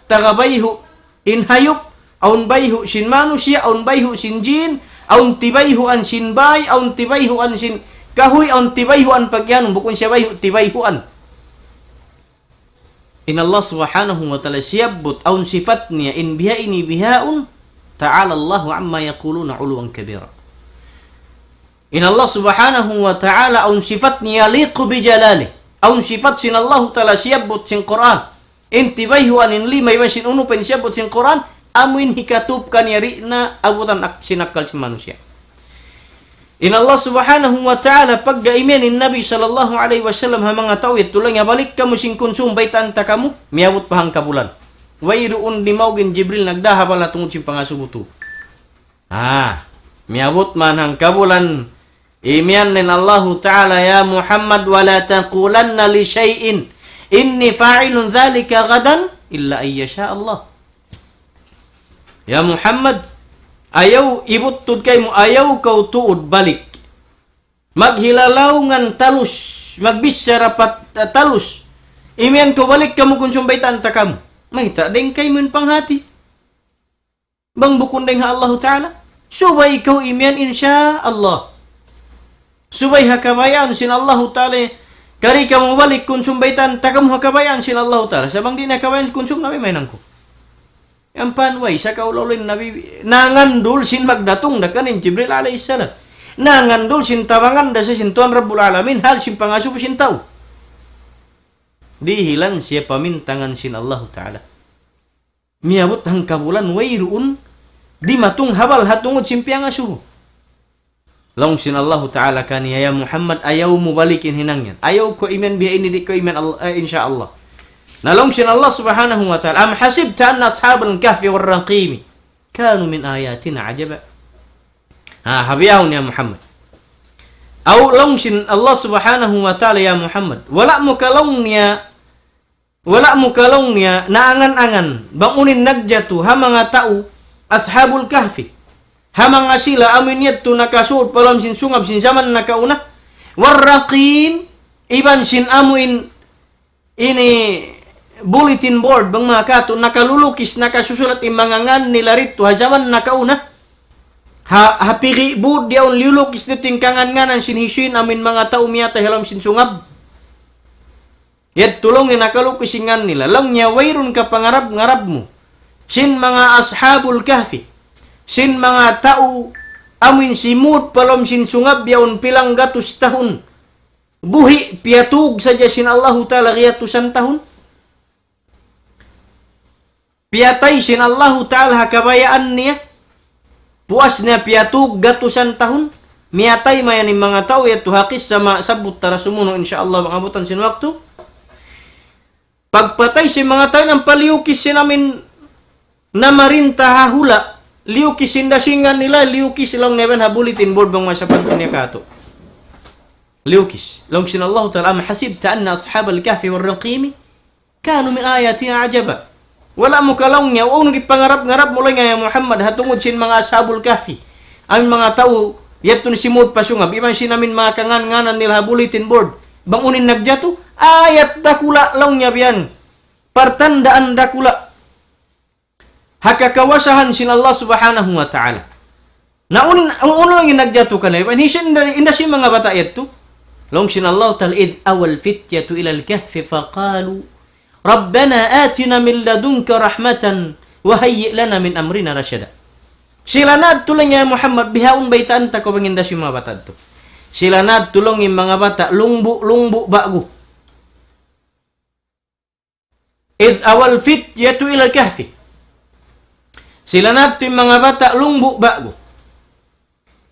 Taga bayhu' in hayup, awn bayhu' sin manusiya', awn bayhu' sin jin, awn tibayhuan sin bay, awn tibayhuan sin kahuy, awn tibayhuan pagyanun, bukun siya bayhu', tibayhuan. In Allah Subhanahu wa Ta'ala siyabbut awn sifat niya in biha ini bihaun, ta'ala Allahu amma yaquluna uluwan kabira. In Allah Subhanahu wa Ta'ala awn sifat niya yaliqu bi jalali. Awn sifat sin Allahu Ta'ala siyabbut sin Qur'an. In tibayhuan in lima iban sin unu pa in siyabbut sin Qur'an, amu in hikatup kaniya di' na abutan ak-, sin akkal sin manusiya'. In Allah Subhanahu wa Ta'ala pagga imiyan in Nabi sallallahu alayhi wasallam ha manga tau yadtu laung niya balik kamu sin kunsum baytaan ta kamu, miyabut pa hangkabulan. Wayruun dimaug in Jibril nagdaha bala tungud sin pangasubu tu. Ah, miyabut man hangkabulan, imiyan in Allahu Ta'ala, يا محمد ولا تقولن لشيء إني فاعل ذلك غدا إلا أن يشاء الله. Ya Muhammad, ayaw ibuttud kaymu, ayaw kaw tuud balik. Maghilalaungan talus, magbichara pat-, talus. Imiyan kaw balik kamu kunsum baytaan ta kamu. Mayta' dayn kaymu in panghati. Bang bukun dayn ha Allahu Ta'ala. Subay kaw imiyan insya Allah. Subay ha kabayaan sin Allahu Ta'ala. Kari kamu balik kunsum baytaan ta kamu ha kabayaan sin Allahu Ta'ala. Sa' bang di' na kabayaan kunsum na mahinang ku. Ampa way, sa' kaulaw in Nabi, nangandul sin magdatung da kan in Jibril alayhi salam. Nangandul sin tabangan da sa sin Tuhan Rabbul Alamin, hal sin pangasubu sin tau. Dihilan siya pamintangan sin Allahu Ta'ala. Miyabut hangkabulan wayruun dimatung habal ha tungud sin piyangasubu. Laung sin Allahu Ta'ala kaniya, "Ya Muhammad, ayaw mu balik in hinang yan. Ayaw kaw imiyan biya' ini, di' kaw imiyan Al-, eh, insya Allah." Na laung sin Allah Subhanahu wa Ta'ala, أم حسبت أن أصحاب الكهف والرقيم كانوا من آياتنا عجبا. Ha, ha biyahun ya Muhammad. Aw laung sin Allah Subhanahu wa Ta'ala, "Ya Muhammad, wala' mu ka laung niya Wala' mu ka laung niya naangan-angan, bang unu in nagjatu ha manga tau Ashabul Kahfi. Ha manga sila amu in yadtu nakasud pa lawm sin sungab sin jaman nakauna. والرقيم, iban sin amu in ini bulletin board, bang manga katu', nakalulukis, nakasusulat in manga ngan nila didtu ha jaman nakauna. Ha, ha piri' būd yaun liyulukis didtu in kangan-nganan sin hisiyu in amu in manga tau miyatay ha lawm sin sungab." Yadtu laung in nakalukis in ngan nila. Laung niya wayruun ka pangarap-ngarap mu sin manga Ashabul Kahfi, sin manga tau amu in simud pa lawm sin sungab yaun pilang gatus tahun. Buhi' piyatug sadja sin Allahu Ta'ala giyatusan tahun. Piyatay sin Allahu Ta'ala ha kabayaan niya. Puas niya piyatug gatusan tahun. Miyatay mayan in manga tau yadtu ha kissa masabbut ta da sumunu', insya Allah, bang abutan sin waktu. Pagpatay sin manga tau yan, paliyukis sin amu in namarinta ha hula'. Liyukis sin da sin ngan nila, liyukis laung niya iban ha bulletin board bang masabbut niya katu'. Liyukis. Laung sin Allahu Ta'ala, أم حسبت أن أصحاب الكهف والرقيم كانوا من آياتنا عجبا. Wala' mu ka laung niya, unu in pangarap-ngarap mu laung niya ya Muhammad, ha tungud sin manga Ashabul Kahfi. Amu in manga tau, yadtu simud pa sungab, iban sin amu in manga kangan-nganan nila ha bulletin board. Bang unu in nagjatu, ayat dakula' laung niya biya' yan. Partandaan dakula'. Ha kakawasahan sin Allah Subhanahu wa Ta'ala. Na unu, unu laung in nagjatu kanila, iban hisiyu in da, in da sin manga bata' yadtu. Laung sin Allah Ta'ala, إذ أوى الفتية إلى الكهف فقالوا ربنا آتنا من لدنك رحمة وهيئ لنا من أمرنا رشدا. Sila na yadtu laung ya Muhammad, bihaun baytaan ta kaw bang in da sin manga bata' yadtu. Sila na yadtu laung in manga bata', lungbu'-lungbu' ba'gu. إذ أوى الفتية إلى الكهف. Sila na yadtu in manga bata' lungbu' ba'gu.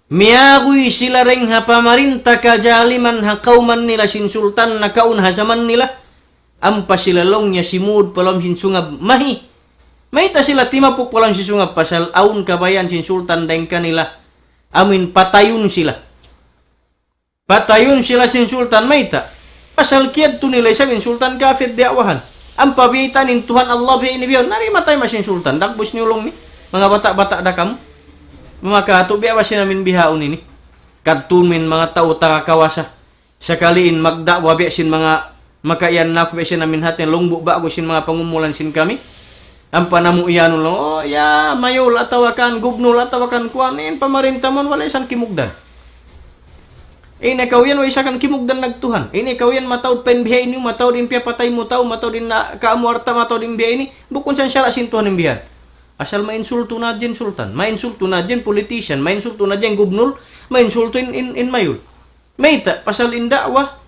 Miyaguy sila dayn ha pamarinta kajaliman ha kawman nila sin sultan nakauna ha jaman nila. Ampa sila laung niya simud pa lawm sin sungab mahi. Mayta' sila timapuk pa lawm sin sungab pasal awn kabayaan sin sultan dayn kanila. Amu in patayun sila. Patayun sila sin sultan mayta'. Pasal kiyadtu nila isab in sultan kafir diya'wahan. Ampa biyaytaan in Tuhan Allah biya' ini biya'. Nari matay ma sin sultan. Dagbus niyu laung niya. Manga bata'-bata' da kamu. Maka tu biya' ba sin amin bihaun ini. Kadtun min manga tau taga kawasa. Sakali in magda'wa biya' sin manga makaiyan naku biya' sin amin hati. Lungbu' ba'gu sin manga pangumulan sin kami. Ampa namu' iyanun laung, "Oh, ya, mayul atawa kan gubnul atawa kan kuwan, in pamarinta mawn wala' isan kimugdan. Ini kaw yan, way isa kan kimugdan nagtuhan. Ini kaw yan, mataud pa in bihaini, mataud in piyapatay mu tau, mataud in na, kaamu arta, mataud in bihaini, bukun sa in sara' sin Tuhan in bihan." Asal mainsultu na hadja in sultan, mainsultu na hadja in politician, mainsultu na hadja in gubnul, mainsultu in, in, in mayul. Mayta', pasal in da'wa,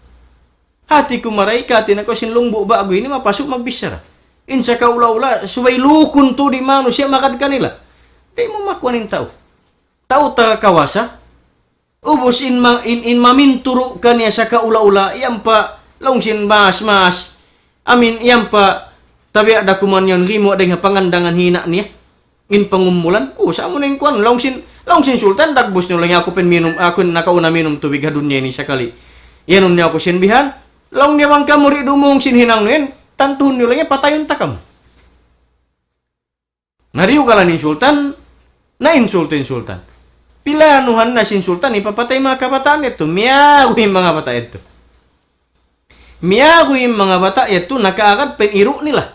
hati ku maray, kati na kaw sin lungbu' ba'gu ini mapasu' magbichara. In sakaula-ula, subay lukun tuud in manusiya' magad kanila. Di' mu makuan in tau. Tau taga kawasa. Ubus in ma-, in, in maminturu' kaniya sakaula-ula, yan pa, laung sin maas-maas. Amin, yan pa, tabiya' da kuman yan, gimuwa' dayn ha pangandangan hina' niya. In pangumulan, "Oh, sa' amu na in kuwan, laung sin, laung sin sultan, dagbus niyu laung niya, aku pa in minum, aku in nakauna minum tubig ha dunya ini sakali. Iyanun niya aku sin bihan, laung niya bang kamu di' dumungug sin hinang niyu yan, tantuhun niyu laung niya, patayun ta kamu." Nariyu kalan in sultan, nainsultu in sultan. Pilanuhan na sin sultan, hipapatay manga kabataan yadtu, miyaguy in manga bata' yadtu. Miyaguy in manga bata' yadtu, nakaagad pa in iru' nila.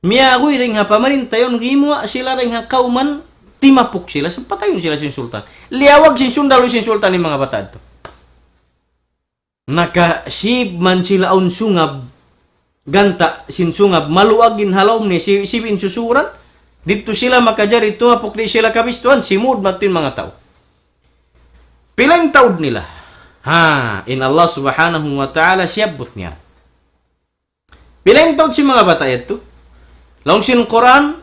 Miyaguy dayn ha pamarinta yaun, gimuwa' sila dayn ha kawman, timapuk sila, sa' patayun sila sin sultan. Liyawag sin sundalu sin sultan in manga bata' yadtu. Nakasib man sila awn sungab, ganta' sin sungab, maluag in ha lawm niya, si-, sib in susuran, didtu sila makajari tumapuk, di' sila kabistuhan, simud madtu in manga tau. Pila in taud nila? Ha, in Allah Subhanahu wa Ta'ala siyabbut niya. Pila in taud sin manga bata' yadtu? Laung sin Qur'an,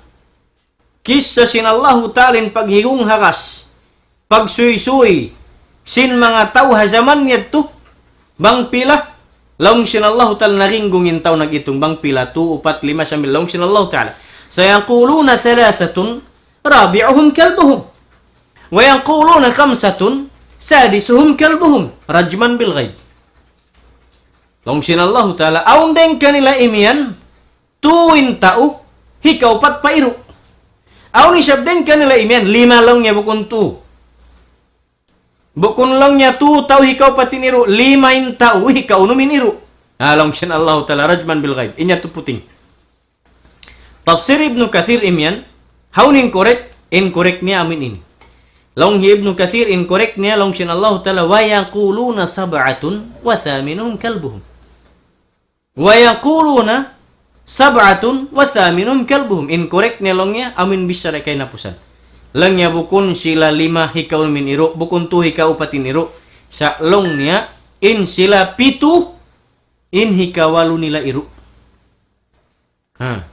kissa sin Allahu Ta'ala in paghigung hagas, pagsuysuy sin manga tau ha jaman yadtu, bang pila, laung sin Allahu Ta'ala, naringgung in tau nag-itung, bang pila, tu, upat, lima, sambil, laung sin Allahu Ta'ala, سيقولون ثلاثة رابعهم كلبهم ويقولون خمسة سادسهم كلبهم رجما بالغيب. Laung sin Allahu Ta'ala, awn dayn kanila imiyan, tu in tau, hikaupat pa iru'. Awn isab dayn kanila imiyan, lima laung niya bukun tu. Bukun laung niya tu tau hikaupat in iru', lima in tau hikaunum in iru'. Ah, laung sin Allahu Ta'ala, رجما بالغيب. In yadtu puting. Tafsir Ibnu Kathir imiyan, hawnu in correct, in correct niya amin ini. Laung hi Ibnu Kathir, in correct niya, laung sin Allahu Ta'ala, ويقولون سبعة وثامنهم كلبهم. ويقولون سبعة وثامنهم كلبهم. In correct niya laung niya, amin bichara kahinapusan. Laung niya bukun sila lima hikaunum in iru', bukun tu hikaupat in iru'. Sa' laung niya, in sila pitu, in hikawalu nila iru'. Ha.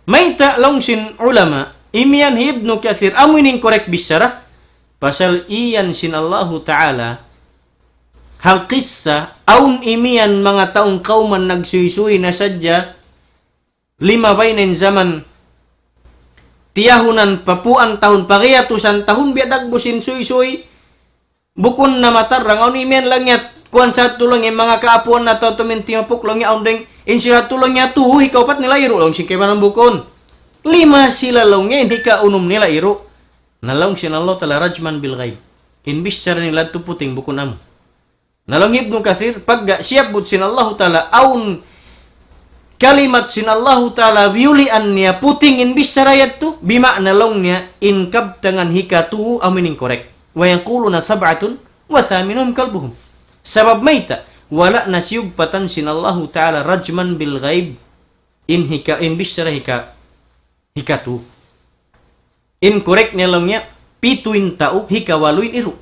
Mayta' laung sin ulama, imiyan hi Ibnu Kathir, amu ini in correct bichara, pasal iyan sin Allahu Ta'ala, hal kissa, awn imiyan manga taung kawman nagsuysuy na sadja, lima bay na in jaman, tiyahunan, papuan tahun, pagiyatusan tahun, biya' dagbus in suysuy, bukun na matarrang, awn imiyan laung niya, kuwan sa tuud laung niya, manga kaapuan na tau tumintimapuk laung niya, awn dayng, in sila tuud laung niya, tu, hikaupat nila iru', laung sin kaibanan bukun. Lima sila laung niya, in hikaunum nila iru'. Na laung sin Allah Ta'ala رجما بالغيب. In bichara nila yadtu puting bukun amu. Na laung Ibnu Kathir, pagga siyabbut sin Allahu Ta'ala, awn kalimat sin Allahu Ta'ala, biyulian niya puting in bichara yadtu, bima'na laung niya, in kabtangan hikatu amu in correct. ويقولون سبعة وثامنهم كلبهم. Sabab mayta', wala' na siyugpatan sin Allahu Ta'ala رجما بالغيب. In hika, in bichara hika, hikatu. In correct niya laung niya, pitu in tau, hikawalu in iru'.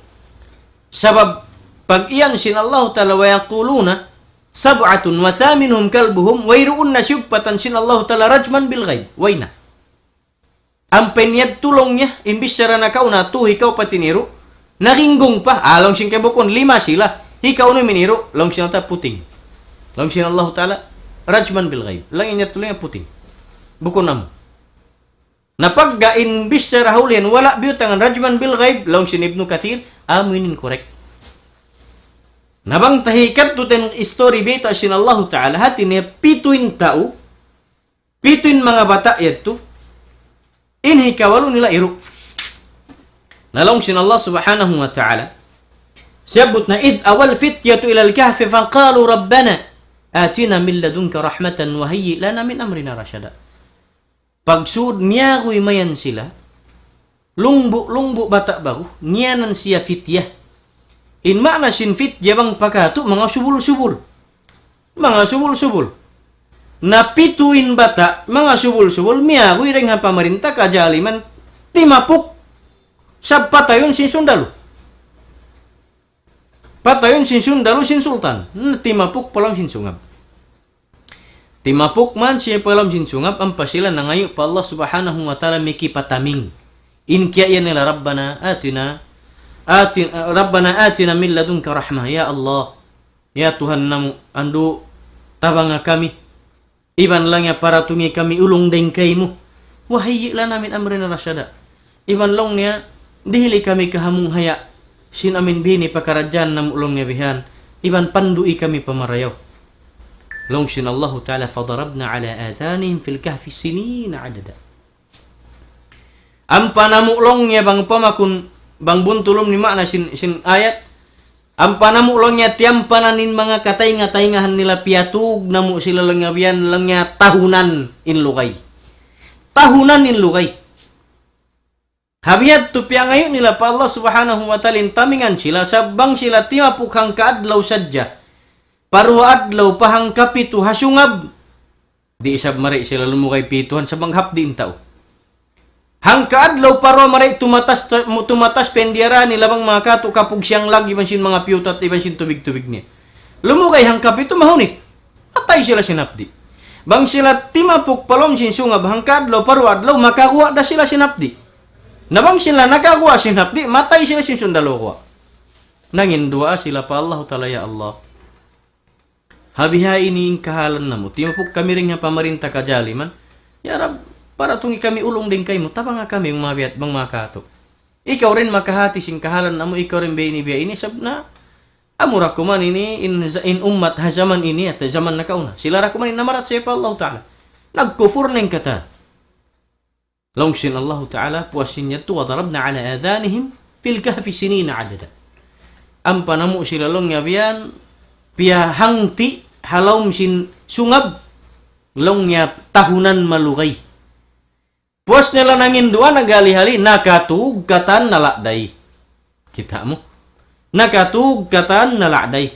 Sabab, pag-iyan sin Allahu Ta'ala, ويقولون سبعة وثامنهم كلبهم, wayruun na siyugpatan sin Allahu Ta'ala رجما بالغيب. Way na. Ampa in yadtu laung niya, in bichara nakauna, tu hikaupat in iru', naringgung pa, ah, laung sin kay bukun, lima sila, hikaunum in iru', laung sin Allah Ta'ala puting. Laung sin Allahu Ta'ala, رجما بالغيب. Laung in yadtu laung niya puting. Bukun amu. Na pagga in bichara ha ulihan, wala' biyutangan رجما بالغيب, laung sin Ibnu Kathir, amu in correct. Na bang ta hikadtu ten istori bayta' sin Allahu Ta'ala, hati niya pitu in tau, pitu in manga bata' yadtu, in hikawalu nila iru'. Na laung sin Allah Subhanahu wa Ta'ala, siyabbut na, إذ أوى الفتية إلى الكهف فقالوا ربنا آتنا من لدنك رحمة وهيئ لنا من أمرنا رشدا. Pagsud miyaguy mayan sila, lungbu'-lungbu' bata' baru, ngiyanan siya fitya. In maana sin fitya bang pa katu', manga subul-subul. Manga subul-subul. Na pitu in bata', manga subul-subul, miyaguy dayn ha pamarinta kajaliman, timapuk, sab patayun sin sundalu. Patayun sin sundalu sin sultan. Na timapuk pa lawm sin sungab. Timapuk man siya pa lawm sin sungab, ampa sila nangayu' pa Allah Subhanahu wa Ta'ala mikipataming. In kiyaiyan nila, ربنا آتنا، آتنا، ربنا آتنا من لدنك رحمة. Ya Allah, ya Tuhan namu', andu' tabanga kami. Iban laung niya paratungi kami ulung dayn kaymu. وهيئ لنا من أمرنا رشدا. Iban laung niya, dihili kami kahamunghaya sin amin bihini pakaradjaan namu' laung niya bihan. Iban pandu'i kami pa marayaw. Laung sin Allahu Ta'ala, فضربنا على آذانهم في الكهف سنين عددا. Ampa namu' laung niya bang pamakun, bang buntulun in maana sin, sin ayat. Ampa namu' laung niya tiyampanan in manga kataynga-tayngahan nila piyatug namu' sila laung niya bihan laung niya tahunan in lugay. Tahunan in lugay. Ha biyadtu piyangayu' nila pa Allah Subhanahu wa Ta'ala in tamingan sila, sa' bang sila timapuk hangka adlaw sadja. Pa duwa adlaw pa hangka pitu ha sungab. Di' isab mari sila lumugay pituhan sa' bang hapdi' in tau. Hangka adlaw pa duwa mari tumatas, tumatas pa in diyara nila bang manga katu' kapug siyang lag iban sin manga piyutat iban sin tubig-tubig niya. Lumugay hangka pitu mahunit. Matay sila sin hapdi'. Bang sila timapuk pa lawm sin sungab hangka adlaw pa duwa adlaw makaguwa' da sila sin hapdi'. Na bang sila nakaguwa' sin hapdi', matay sila sin sundalu guwa'. Nanginduwaa sila pa Allahu Ta'ala, ya Allah. Ha biha ini in kahalan namu'. Timapuk kami dayn ha pamarinta kajaliman. Ya Rabb, paratungi kami ulung dayn kaymu, tabanga kami bang mabiyat, bang makatu'. Ikaw da in makahati sin kahalan namu', ikaw da in biya' ini, biya' ini, sabab na amura kuman ini, in, in ummat ha jaman ini, atawa jaman nakauna. Sila da kuman in namarachaya pa Allahu Ta'ala. Nagkupur na in katan. Laung sin Allahu Ta'ala, puas sin yadtu, وضربنا على آذانهم في الكهف سنين عددا. Ampa namu' sila laung niya biyan, piyahangti' ha lawm sin sungab, laung niya tahunan malugay. Puas nila nanginduwaa naghali-hali, nakatug katan nalagday. Kita' mu? Nakatug katan nalagday.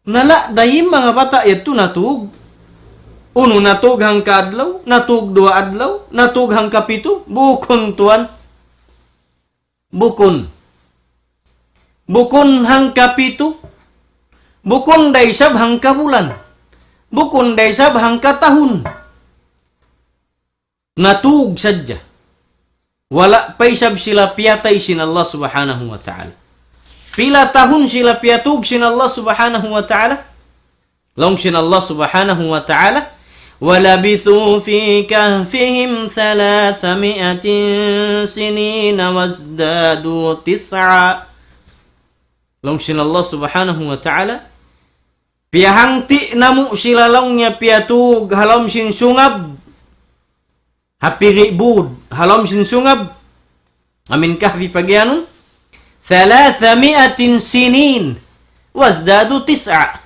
Nalagday in manga bata' yadtu natug. Unu natug hangka adlaw, natug duwa adlaw, natug hangka pitu, bukun tuwan. Bukun. Bukun hangka pitu. Bukun da isab hangka bulan. Bukun da isab hangka tahun. Natug sadja. Wala' pa isab sila piyatay sin Allah Subhanahu wa Ta'ala. Pila tahun sila piyatug sin Allah Subhanahu wa Ta'ala? Laung sin Allah Subhanahu wa Ta'ala, ولبثوا في كهفهم ثلاثمائة سنين وازدادوا تسعا. Laung sin Allah Subhanahu wa Ta'ala, piyahangti' namu' sila laung niya piyatug ha lawm sin sungab. Ha piri' būd, ha lawm sin sungab. Amin kahfi pagiyanun. ثلاثمائة سنين وازدادوا تسعا.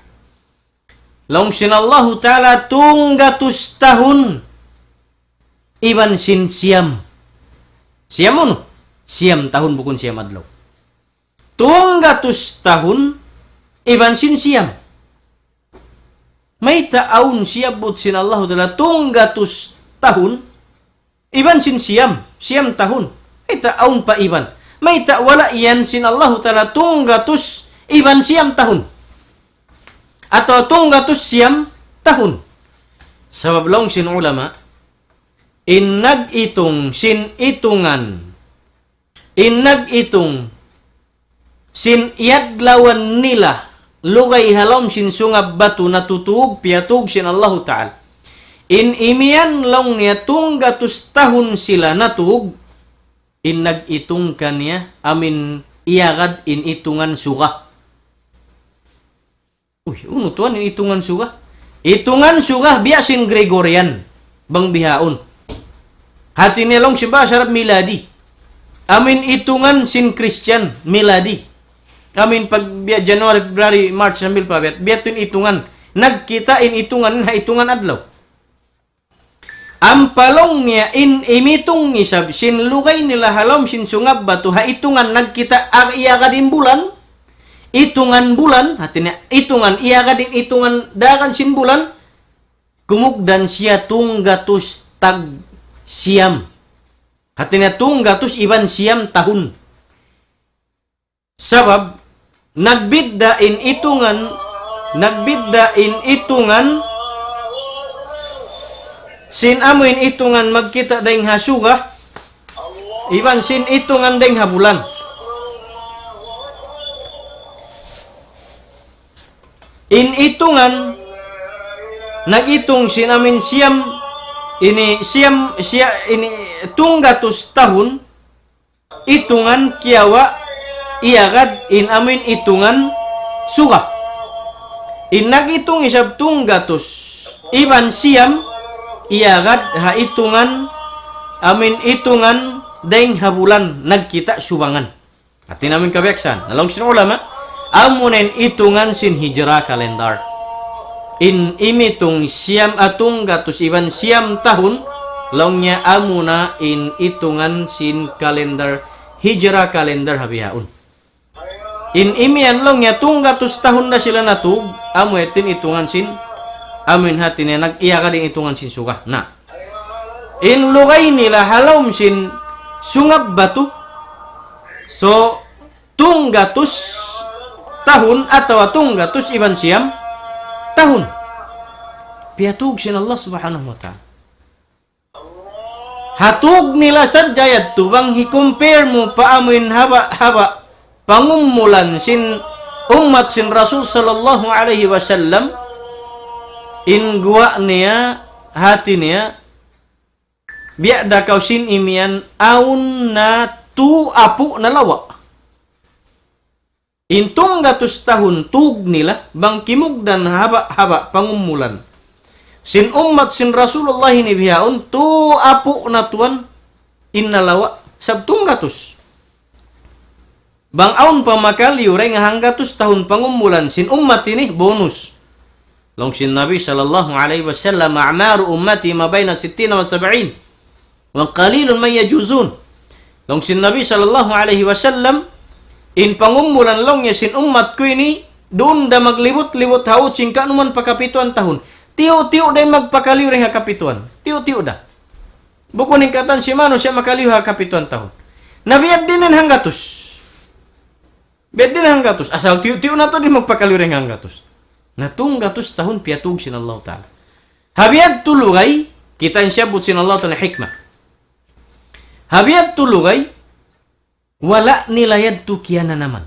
Laung sin Allahu Ta'ala tunggatus tahun iban sin siyam. Siyam unu? Siyam tahun bukun siyam adlaw. Tunggatus tahun iban sin siyam. Mayta' awn siyabbut sin Allahu Ta'ala tunggatus tahun iban sin siyam, siyam tahun. Mayta' awn pa iban. Mayta' wala' yan sin Allahu Ta'ala tunggatus iban siyam tahun. Atawa tunggatus siyam tahun. Sabab laung sin ulama, in nag-itung sin itungan, in nag-itung sin iyadlawan nila lugay ha lawm sin sungab batu natutug, piyatug sin Allahu Ta'ala. In imiyan laung niya tunggatus tahun sila natug, in nag-itung kaniya amin iyagad in itungan suga. Uy, unu tuwan in itungan suga? Itungan suga biya' sin Gregorian. Bang bihaun. Hati niya laung sin bahasa Arab miladi. Amin itungan sin Christian miladi. Amin pag biya' January, February, March, sambil pa biya'. Biya' tuwan itungan. Nagkita' in itungan, ha itungan adlaw. Ampa laung niya in imitung isab sin lugay nila ha lawm sin Sungab Batu ha itungan nagkita' ag-, iyagad in bulan, itungan bulan, hati niya itungan iyagad in itungan dagan sin bulan, kumugdan siya tunggatus tag siyam. Hati niya tunggatus iban siyam tahun. Sabab, nagbidda' in itungan, nagbidda' in itungan, sin amu in itungan magkita' dayng ha suga, iban sin itungan dayng ha bulan. In itungan, nag-itung sin amin siyam, ini siyam, siya, ini tunggatus tahun, itungan kiyawa' iyagad in amin itungan suga. In nag-itung isab tunggatus iban siyam iyagad ha itungan amin itungan dayng ha bulan nagkita' subangan. Hati niya amin kabiyaksahan. Na laung sin ulama, amu na in itungan sin Hijra calendar. In imitung siyam, ah, tunggatus iban siyam tahun, laung niya amu na in itungan sin calendar, Hijra calendar ha bihaun. In imiyan laung niya tunggatus tahun da sila natug, amu yadtu in itungan sin, amu in hati niya nag-iyagad in itungan sin suga. Na, in lugay nila ha lawm sin Sungab Batu, so, tunggatus tahun atawa tunggatus iban siyam tahun. Piyatug sin Allah Subhanahu wa Ta'ala. Ha tug nila sadja yadtu bang hi-compare mu pa amuin haba'-haba' pangumulan sin ummat sin Rasul sallallahu alayhi wasallam, in guwa' niya, hati niya, biya' da kaw sin imiyan awn na tu apu' na lawa'. In tunggatus tahun tug nila, bang kimugdan haba'-haba' pangumulan sin ummat sin Rasulullah ini bihaun, tu apu' na tuwan in nalawa', sab tunggatus. Bang awn pa makaliyu dayn ha hanggatus tahun pangumulan sin ummat ini, bonus. Laung sin Nabi sallallahu alayhi wasallam, أعمار أمتي ما بين ستين وسبعين وقليل من يجاوزون. Laung sin Nabi sallallahu alayhi wasallam, in pangumulan laung niya sin ummat ku ini, duun da maglibut-libut ha ut sin kanuman pa kapituan tahun. Tiyu'-tiyu' da in magpakaliyu dayn ha kapituan. Tiyu'-tiyu' da. Bukun in katan sin manusiya' makaliyu ha kapituan tahun. Na biya' diin in hanggatus. Biya' diin in hanggatus. Asal tiyu'-tiyu' na tuud in magpakaliyu dayn ha hanggatus. Na tunggatus tahun piyatug sin Allahu Ta'ala. Ha biya' yadtu lugay, kita' in siyabbut sin Allahu Ta'ala hikmah. Ha biya' yadtu lugay, wala' nila yadtu kiyananaman.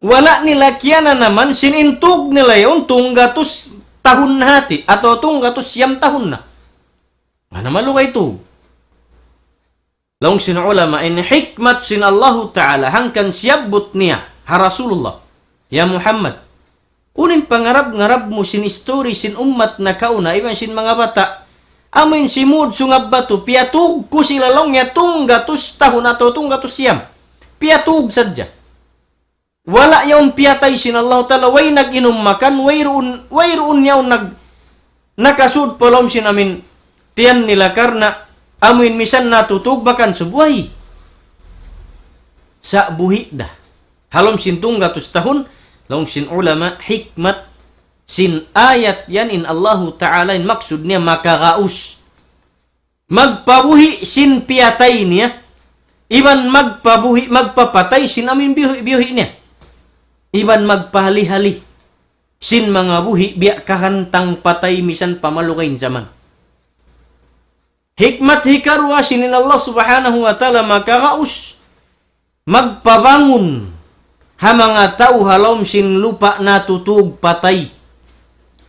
Wala' nila kiyananaman, sin in tug nila yaun, tunggatus tahun na hati, atawa tunggatus siyam tahun na. Mana malugay tug. Laung sin ulama, in hikmat sin Allahu Ta'ala, hangkan siyabbut niya, ha Rasulullah, "Ya Muhammad, unu in pangarab-ngarab mu sin history sin ummat nakauna, iban sin manga bata', amu in simud Sungab Batu, piyatug ku sila laung niya tunggatus tahun atawa tunggatus siyam. Piyatug sadja." Wala' yaun piyatay sin Allahu Ta'ala, way nag-inum makan, wayruun, wayruun yaun nag-, nakasud pa lawm sin amin tiyan nila karna' amuin misan natutug bakan subway. Sa' buhi' da. Ha lawm sin tunggatus tahun, laung sin ulama, hikmat sin ayat yan in Allahu Ta'ala in maksud niya makagaus. Magpabuhi' sin piyatay niya, iban magpabuhi', magpapatay sin amin biyuhi'-biyuhi' niya, iban magpahali-hali sin manga buhi' biya' kahantang patay misan pa malugay in jaman. Hikmat hikaruwa sin in Allah Subhanahu wa Ta'ala makagaus magpabangun ha manga tau ha lawm sin lupa' natutug patay.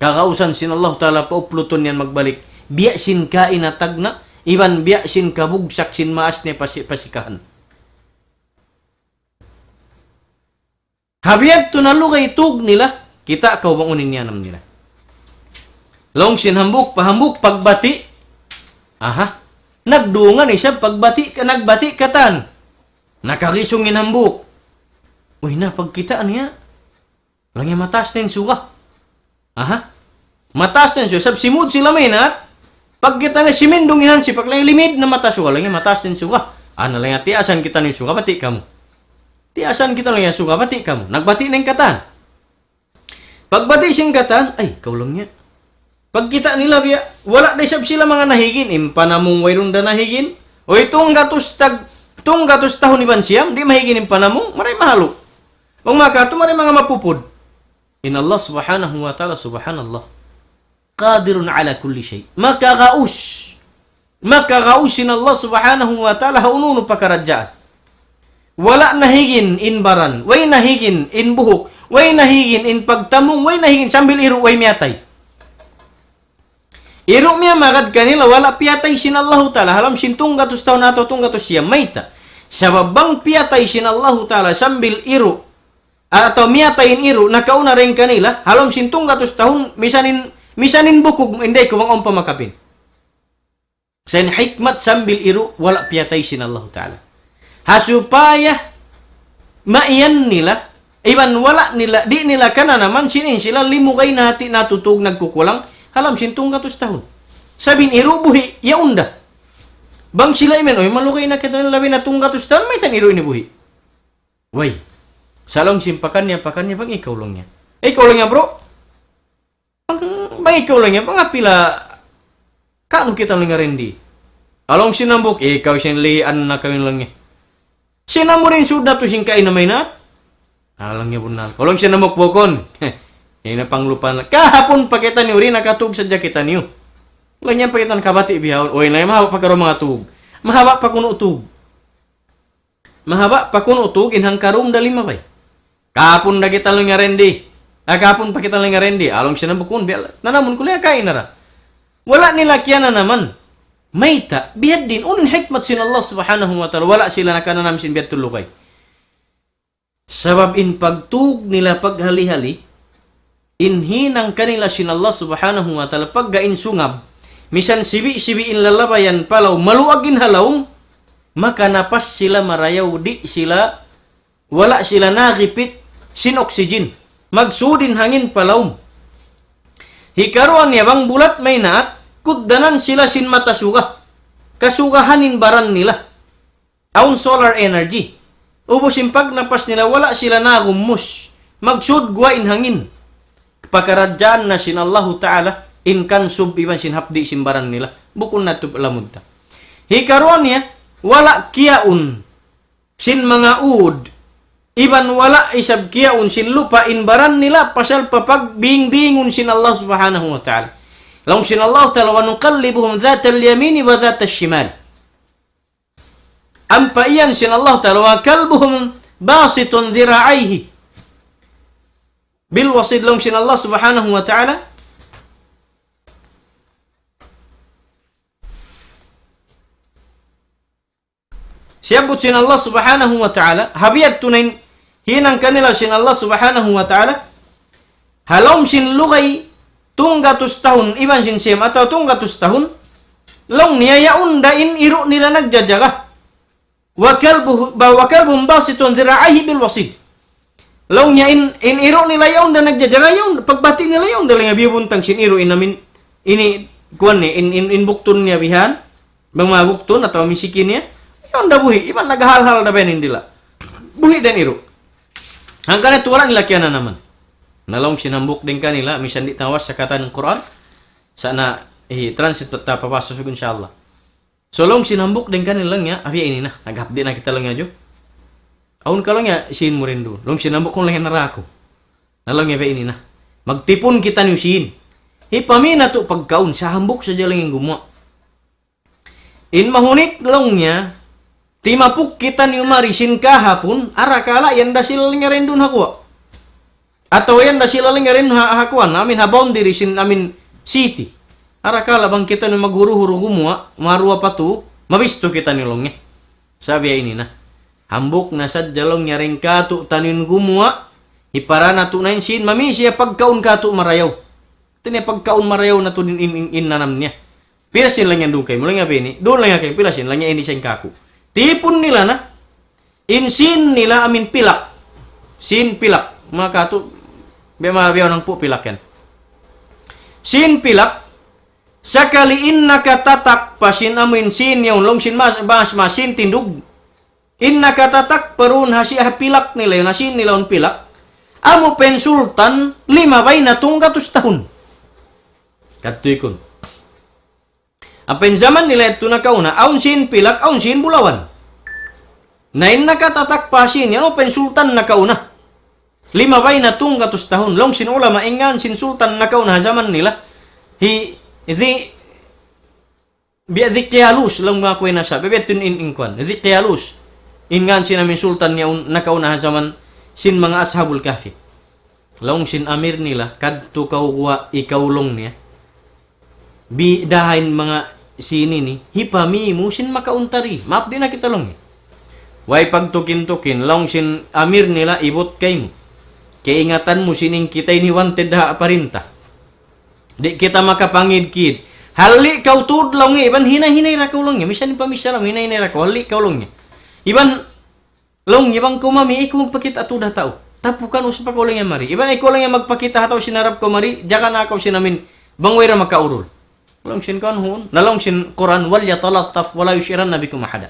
Kagausan sin Allahu Ta'ala pauplutun yan magbalik. Biya' sin kaina tagna', iban biya' sin kabugsak sin maas niya pasi-, pasikahan. Ha biya' yadtu na lugay tug nila, kita' kaw bang unu in iyanam nila. Laung sin hambuuk pa hambuuk pagbati'. Aha. Nagdungan isab pagbati', nagbati' katan. Nakagisung in hambuuk. Uy na, pagkita' niya. Laung niya mataas na in suga. Aha. Mataas na in suga. Sab simud sila maynat. Pagkita' niya simindung in hansipak, laung niya limid na mataas suga. Laung niya mataas na in suga. Ana laung niya, tiyaasan kitaniyu in suga, bati' kamu. Tiyaasan kita laung niya suga, bati' kamu. Nagbati' na in katan. Pagbati' sin katan, ay, kaw laung niya. Pagkita' nila biya', wala' da isab sila manga nahigin, in panamung wayruun da nahigin. Uy, tunggatus tag-, tunggatus tahun iban siyam, di' mahigin in panamung, maray mahalu. Bang makatu, maray manga mapupud. In Allah Subhanahu wa Ta'ala, Subhanallah. Qadirun ala kulli shay'. Makagaus. Makagaus in Allah Subhanahu wa Ta'ala ha unu-unu pakaradjaan. Wala' nahigin in baran, way nahigin in buhuk, way nahigin in pagtamung, way nahigin sambil iru', way miyatay. Iru' miyamagad kanila, wala' piyatay sin Allahu Ta'ala, ha lawm sin tunggatus tahun atawa tunggatus siyam, mayta'. Sabab bang piyatay sin Allahu Ta'ala sambil iru', atawa miyatay in iru', nakauna dayn kanila, ha lawm sin tunggatus tahun, misan in, misan in bukug, inday ku bang awn pa makapin. Sa' in hikmat sambil iru', wala' piyatay sin Allahu Ta'ala. Ha supaya, maiyan nila, iban wala' nila, di' nila kananaman, sin in sila limugay na hati' natutug nagkukulang, ha lawm sin tunggatus tahun. Sabab in iru' buhi', yaun da. Bang sila imiyan, uy, malugay na kita labi na tunggatus tahun, mayta' in iru' ini buhi'. Way. Sa' laung sin pakaniya, pakaniya, bang ikaw laung niya. Ikaw laung niya, bro. Bang, bang ikaw laung niya, bang apila, kanu kita laung niya rendi. Laung sin hambuuk, ikaw sin lian na kawin laung niya. Sin amu in sud natu' sin kain na maynat. Laung niya bunnal. Laung sin hambuuk bukun. Ini panglupa na. Kahapun pa kitaniyu ri nakatug sadja kitaniyu. Laung niya pa kita nakabati' bihaun. Uy, laung niya mahaba' pa karu manga tug. Mahaba' pa kunu' tug. Mahaba' pa kunu' tug in hangkarum da lima bay. Kahapun da kita laung niya rendi. Ah, kahapun pa kita laung niya rendi. Laung sin hambuuk bukun, biya' nanamun ku laung niya kain na ra. Wala' nila kiyananaman. Mayta', biya' diin, unu in hikmat sin Allah Subhanahu wa Ta'ala, wala' sila nakananam sin biya' tulukay. Sabab in pagtug nila paghali-hali, in hinang kanila sin Allah Subhanahu wa Ta'ala, pagga in sungab, misan sibi'-sibi' in lalabayan pa lawm, maluag in ha lawm, makanapas sila marayaw, di' sila, wala' sila nagipit sin oxygen. Magsud in hangin pa lawm. Hikaruwa niya bang bulat maynaat, kugdanan sila sin mata suga. Kasugahan in baran nila. Awn solar energy. Ubus in pagnapas nila, wala' sila nagumus. Magsud guwa' in hangin. Pakaradjaan na sin Allahu Ta'ala, in kansub iban sin hapdi' sin baran nila. Bukun natu' lamud ta. Hikaruwa niya, wala' kiyaun sin manga ud. Iban wala' isab kiyaun sin lupa' in baran nila, pasal pa pagbingbingun sin Allah Subhanahu wa Ta'ala. Laung sin Allah Ta'ala, وَنُقَلِّبُهُمْ ذَاتَ الْيَمِينِ وَذَاتَ الشِّمَالِ. Ampa iyan sin Allah Ta'ala, وَكَلْبُهُمْ بَاسِطٌ ذِرَاعَيْهِ بِالْوَصِيدِ, laung sin Allah Subhanahu wa Ta'ala. Siyabbut sin Allah Subhanahu wa Ta'ala, ha biya' tuud in hinang kanila sin Allah Subhanahu wa Ta'ala, ha lawm sin lugay tunggatus tahun, iban sin siyam atawa tunggatus tahun, laung niya yaun da in iru' nila nagjajaga. وَكَلْبُهُ-، ba-, وَكَلْبُهُمْ بَاسِطٌ ذِرَاعَيْهِ بِالْوَصِيدِ. Laung niya in, in iru' nila yaun da nagjajaga, yaun, pagbati' nila yaun da laung niya biya' buntang sin iru' in amin, ini, kuwan ni, in, in, in buktun niya bihan, bang manga buktun atawa misiki niya, yaun da buhi', iban naghalhal da bihan in dila'. Buhi' da in iru'. Hangkan na tuwalan nila kiyananaman. Na laung sin hambuuk dayn kanila, misan di' tawas sa katan Qur'an, sa' na, eh, translate ta papasuk, insya Allah. So, laung sin hambuuk dayn kanila laung niya, "Abiya' ini na, naghapdi' na kita," laung niya, "Ju. Awn ka," laung niya, "sin mu rindu." Laung sin hambuuk, "Laung niya nara aku." Na laung niya, "Abiya' ini na. Magtipun kitaniyu sin. Hipamī natu' pagkaun, sa' hambuuk sadja laung in gumuwa'. In mahunit," laung niya, "timapuk kitaniyu mari sin kahapun, arakala' yan da sila laung niya rindu ha guwa'. Atawa yan da sila laung niya rin ha, ha kuwan, amin ha boundary sin amin city. Arakala' bang kitaniyu maghuru-huru gumuwa', maruwa pa tu, mabistu kitaniyu," laung niya. Sa' biya' ini na. Hambuuk na sadja laung niya dayn kātu'niyu in gumuwa', Hipara natu' na in sīn, mami siya pagkaun kātu' marayaw. Hāti niya pagkaun marayaw natu' in, in, in, in nanam niya. Pila sīn laung yan duun kaymu, laung niya bini. Duun laung niya kaymu, pila sīn, laung niya ini sīn kāku'. Tipun nila na. In sīn nila amuin pilak. Sīn pilak. Manga kātu', biya' ma-, biya' nang pu pilak yan. Sīn pilak, sakali in nakatatak pa sin amuin sīn yaun, laung sin mas, mas, mas sīn tindug. In nakatatak pa duun ha si-, ha pilak nila yaun, ha sīn nila yaun pilak. Amu pa in sultan, limabay na tunggatus tahun. Kadtu ikun. Ampa in jaman nila yadtu nakauna, awn sīn pilak, awn sīn bulawan. Na in nakatatak pa sīn yan, amu pa in sultan nakauna. Limabay na tunggatus tahun. Laung sin ulama, in ngān sin sultan nakauna ha jaman nila. Hi, Dhi, biya' Dhi Qiyalus, laung manga kuwe' nasa, biya' yadtu in, in kuwan. Dhi Qiyalus. In ngān sin amuin sultan yaun nakauna ha jaman sin manga Ashabul Kahfi. Laung sin amir nila, kadtu kaw guwa' ikaw laung niya. Bi-, dahain manga sīn ini, hipamī mu sin makaun ta di. Maap di' na kita laung niya. Way pagtukin-tukin, laung sin amir nila, ibut kaymu. Kaingatan mu sin in kita ini wanted ha parinta. Di' kita makapangid-kid. Halli' kaw tuud laung niya, iban hinay-hinay da kaw laung niya. Misan in pamissara mu, hinay-hinay da kaw, halli' kaw laung niya. Iban laung niya bang kaw mamī, ikaw magpakita' tuud ha tau. Tapukan usug pa kaw laung niya mari. Iban ikaw laung niya magpakita' ha tau sin harap kaw mari, jaga na kaw sin amuin, bang way da makaurul. Laung sin kan huun, na laung sin Qur'an, وَلْيَتَلَطَّفْ وَلَا يُشْعِرَنَّ بِكُمْ أَحَدًا.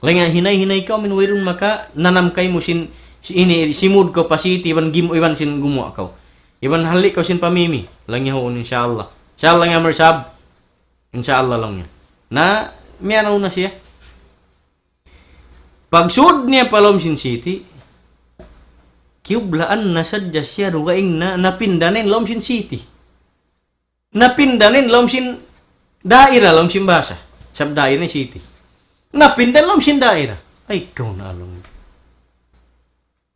Laung niya hinay-hinay kaw amuin wayruun makananam kaymu sin, si ini, simud kaw pa siti, iban gim-, iban sin gumuwa' kaw. Iban halli' kaw sin pamimi. Laung niya huun, insya Allah. Insya Allah niya, Amir Sab. Insya Allah laung niya. Na, miyanaw na siya. Pagsud niya pa lawm sin siti, kiyublaan na sadja siya dugaing na, napinda na in lawm sin siti. Napinda na in lawm sin daira, lawm sin bahasa. Sab daira in siti. Napinda lawm sin daira. Ay, kaw na alung.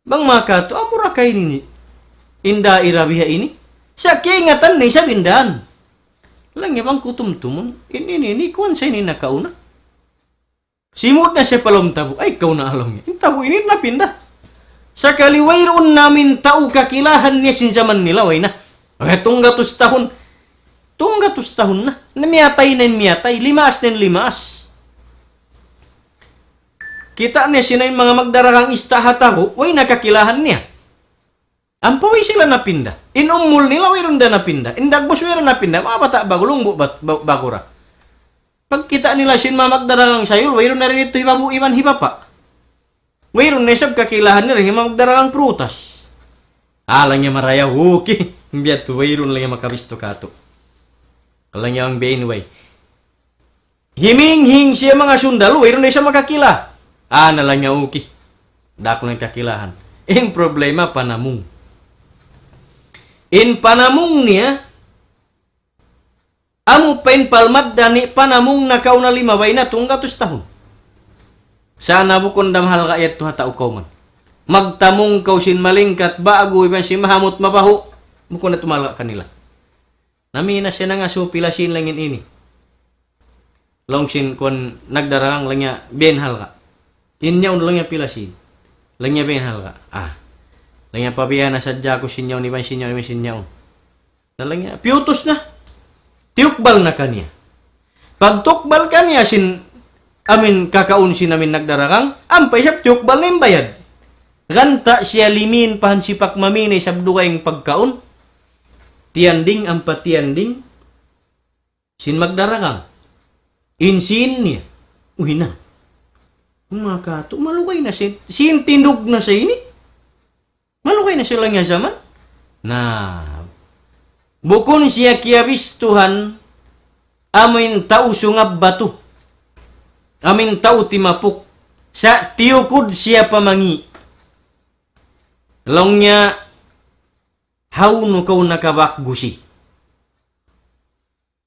Bang maka tu, amura ka ini ni. In daira biha ini. Sa' kiingatan ni sa' pindahan. Laung niya bang ku tumtumun. Ini, ini, ini, kuwan sa ini nakauna. Simud na siya pa lawm tabu'. Ay, kaw na alung niya. In tabu' ini napinda. Sakali wayruun na amuin tau kakilahan niya sin jaman nila, way na. Ay, tunggatus tahun. Tunggatus tahun na. Na miyatay na in miyatay. Limaas na in limaas. Kita' niya sila in manga magdaragang ista' ha tabu', way na kakilahan niya. Ampa way sila napinda. In umul nila wayruun da napinda. In dagbus wayruun napinda. Manga bata' bagu, lungbu' bat-, ba-, bagu ra. Pagkita' nila sin manga magdaragang sayul, wayruun na rin itu hibabu iban hibapa. Wayruun na isab kakilahan nila in manga magdaragang prutas. Ah, laung niya marayaw, okay. Biya' tu wayruun laung niya makabistu katu'. Laung niya bang biya' ini way. Himinghing siya manga sundalu, wayruun na isab makakila. Ah, na laung niya, okay. Di' aku na kakilahan. In problema, panamung. In panamung niya, amu pa in palmad dani panamung nakauna limabay na tunggatus tahun. Sa' na bukun da mahalga' yadtu ha tau kawman. Magtamung kaw sin malingkat ba'gu iban sin mahamut mabahu', bukun da tuud mahalga' kanila. Nami na siya nangasubu pila sin laung niya ini. Laung sin kuwan nagdaragang laung niya biya' in halga'. In yaun laung niya pila sin. Laung niya biya' in halga'. Ah. Laung niya pabiya' na sadja aku sin yaun iban sin yaun iban sin yaun. Na laung niya, piyutus na. Tiyukbal na kaniya. Pagtukbal kaniya sin amuin kakaun sin amuin nagdaragang, ampa isab tiyukbal na in bayad. Ganta' siya limin pa hansipak mamī na isab dugaing pagkaun. Tiyanding ampa tiyanding sin magdaragang. In sin niya. Uy na. Manga katu', malugay na sin, sin tindug na sa ini. Malugay na sila niya jaman. Na, bukun siya kiyabistuhan, amuin tau sungab batu. Amuin tau timapuk. Sa' tiyukud siya pa mangi'. Laung niya, hawnu kaw nakabak gusi.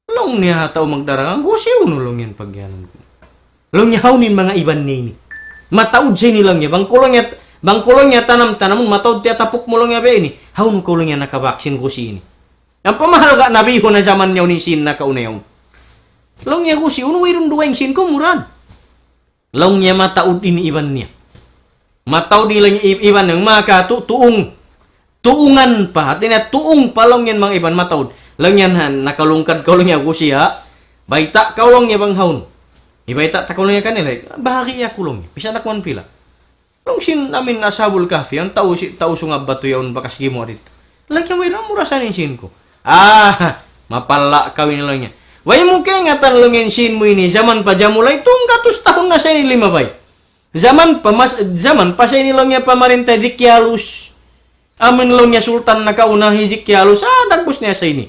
Laung niya ha tau magdaragang, gusi unu laung yan pagyanun ku. Laung niya hawnu in manga iban niya ini. Mataud sa ini laung niya. Bang ku laung niya, bang ku laung niya tanam-tanamun, mataud tiyatapuk mu laung niya biya' ini. Hawnu kaw laung niya nakabak sin gusi ini. Ampa mahalga' na bihun ha jaman niya ini sin nakauna yaun. Laung niya gusi unu, wayruun dugaing sin ku, muraan. Laung niya mataud ini iban niya. Mataud ini laung niya i-, iban niya. Manga katu' tuung. Tuungan pa, hati niya tuung pa laung yan manga iban mataud. Laung yan ha, nakalungkad kaw laung yan gusi ha. Bayta' kaw laung yan bang haun. Hibayta' ta kaw laung yan kanila, bahagi aku laung yan. Bisan aku man pila. Laung sin amin Ashabul Kahfi, yan tau si, tau sungab batu yaun bakas gimuwa' didtu. Laung yan, "Way, amura sa in sin ku." "Ah, mapala' kaw ini," laung niya. "Way mu kaingatan laung yan sin mu ini, jaman pa Jamulay, tunggatus tahun na sa ini limabay. Jaman pa mas, jaman pa sa ini laung niya pamarinta Dikyalus. Amin laung niya sultan nakauna hi Dikyalus, ah, dagbus niya sa ini."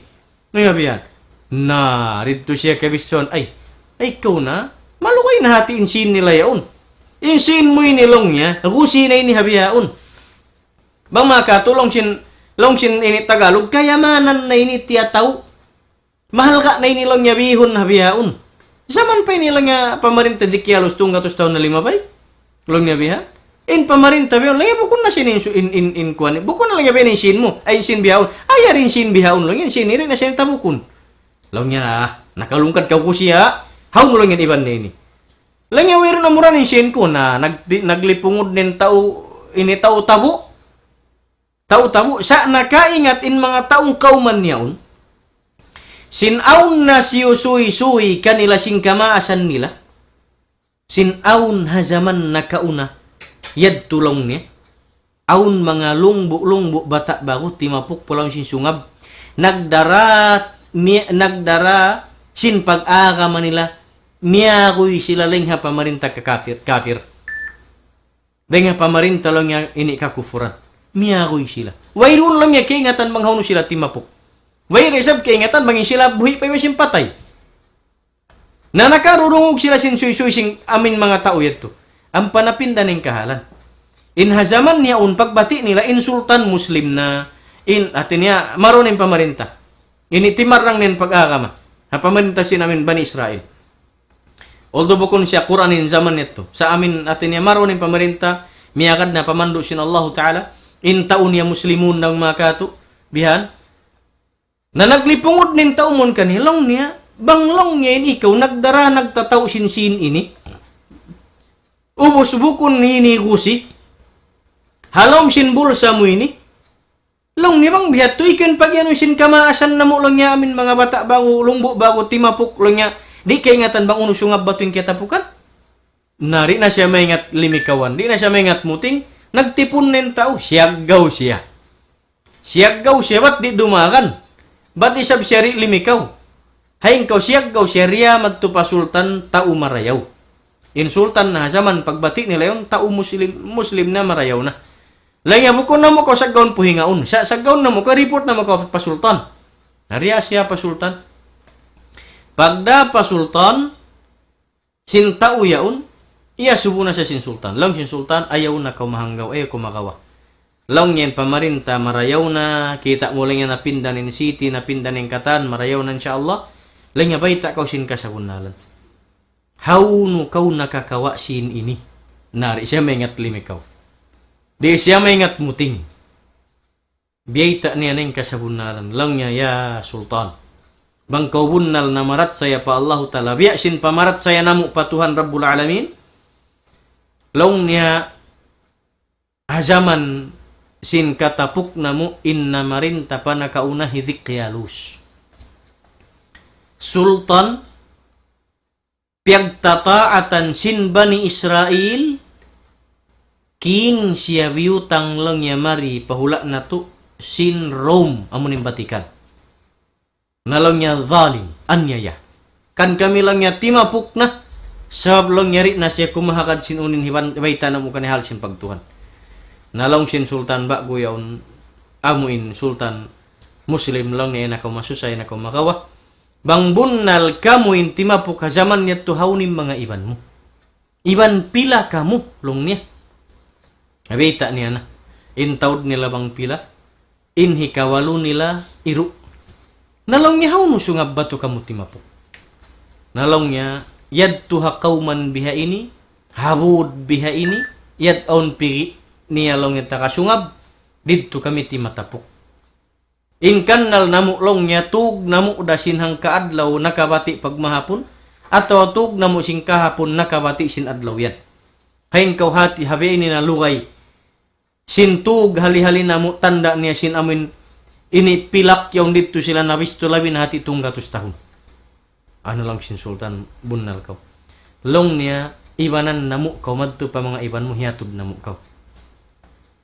Laung niya biya' yan. Na, didtu siya kabissahan, "Ay, ay, ikaw na, malugay na hati in sin nila yaun. In sin mu ini laung niya, gusi na ini ha bihaun. Bang manga katu' laung sin, laung sin ini Tagalog, kayamanan na ini tiyatau. Mahalga' na ini laung niya bihun ha bihaun. Jaman pa ini laung niya pamarinta Dikyalus tunggatus tahun na limabay." Laung niya biya' yan. In pamarinta biya' yan, laung niya bukun na sin in, in, in, in kuwan. Bukun na laung niya biya' yan in sin mu. Ay, in sin bihaun. Ay, yari in sin bihaun laung niya, in sin ini na sin tabukun. Laung niya, "Ah, nakalungkad kaw gusi ha. Haun laung niya iban na ini." Laung niya, "Wayruun amura in sin ku." Na, nag-, naglipungud in tau, ini tau tabu'. Tau tabu', sa' nakaingat in manga taung kawman niya yaun. Sin awn na siyusuy-suy kanila sin kamaasan nila. Sin awn ha jaman nakauna. Yadtu laung niya. Awn manga lungbu'-lungbu' bata' bagu timapuk pa lawm sin sungab. Nagdara, mi-, nagdara sin pag-agama nila, miyaguy sila dayn ha pamarinta kakapir, kapir. Dayn ha pamarinta laung niya ini kakufuran. Miyaguy sila. Wayruun laung niya kaingatan bang hawnu sila timapuk. Way da isab kaingatan bang in sila buhi' pa iban sin patay. Na nakarurungug sila sin suysuy sin amin manga tau yadtu. Ampa napinda in kahalan. In ha jaman niya yaun pagbati' nila in sultan Muslim na, in, hati niya, maru na in pamarinta. Ini timarang niya in pag-agama. Ha pamarinta sin amin Bani Israil. Although bukun siya Qur'an in jaman yadtu. Sa' amin, hati niya, maru na in pamarinta, miyagad na pamandu' sin Allahu Ta'ala, in tau niya Muslimun na manga katu', bihan. Na naglipungud in tau mawn kaniya, laung niya, "Bang," laung niya, "in ikaw nagdara nagtatau sin sin ini. Ubus bukun ini gusi. Ha lawm sin bulsa mu ini." Laung niya, "Bang biya' tu, ikaw in pag-iyanun sin kamaasan namu'," laung niya, "amin manga bata' bagu, lungbu' bagu, timapuk," laung niya, "di' kaingatan bang unu sungab batu in kiyatapukan?" Na di' na siya maingat limikawan, di' na siya maingat muting, nagtipun na in tau, siyaggaw siya. Siyaggaw siya, bat di' dumagan. Bat isab siya di' limikaw. Hain kaw siyaggaw siya, riya madtu pa sultan, tau marayaw. In sultan na ha jaman pagbati' nila yaun, tau Muslim, Muslim na marayaw na. Laung niya, "Bukun namu' kaw saggawun puhingaun. Sa-, saggawun namu' kaw, report namu' kaw pa sultan." Na riya siya pa sultan. Pagdā pa sultan, sin tau yaun, iyasubu na siya sin sultan. Laung sin sultan, "Ayaw na kaw mahanggaw, ayaw kaw magawa. Laung niya in pamarinta marayaw na, kita' mu laung niya napinda in city, napinda in katan, marayaw na insya Allah." Laung niya, "Bayta' kaw sin kasabunnalan. Hawnu kaw nakakawa' sin ini?" Na di' siya maingat limikaw. Di' siya maingat muting. Biyayta' niya in kasabunnalan. Laung niya, "Ya Sultan, bang kaw bunnal namarachaya pa Allahu Ta'ala, biya' sin pamarachaya namu' pa Tuhan Rabbul Alamin," laung niya, "ha jaman sin katapuk namu' in namarinta pa nakauna hi Dikyalus. Sultan, piyagtataatan sin Bani Israil, king siya biyutang," laung niya, "mari pa hula' natu' sin Rome, amu in Vatican. Na," laung niya, "zalim, anyaya. Kan kami," laung niya, "timapuk na, sabab," laung niya, "di' na siya kumahagad sin unu in hiban-, bayta' namu' kaniya hal sin pagtuhan." Na laung sin sultan ba'gu yaun, amu in sultan Muslim, laung niya, "Ayaw na kaw masusa, ayaw na kaw magawa. Bang bunnal kamu in timapuk ha jaman yadtu, hawnu in manga iban mu? Iban pila kamu?" laung niya. Bayta' niya na. In taud nila bang pila, in hikawalu nila iru'. Na laung niya, "Hawnu sungab batu kamu timapuk?" Na laung niya, "Yadtu ha kawman biha ini, ha būd biha ini, yadtu awn pī niya," laung niya, "takasungab, didtu kami timatapuk. In kannal namu'," laung niya, "tug namu' da sin hangka adlaw nakabati' pagmahapun, atawa tug namu' sin kahapun nakabati' sin adlaw yan. Hain kaw hati, ha biha ini na lugay sin tug hali-hali namu' tanda' niya sin amuin ini pilak yaun didtu sila nabistu labi na hati tunggatus tahun. Unu laung sin sultan, bunnal kaw. Laung niya, ibanan namu' kaw madtu pa manga iban mu hiyatud namu' kaw.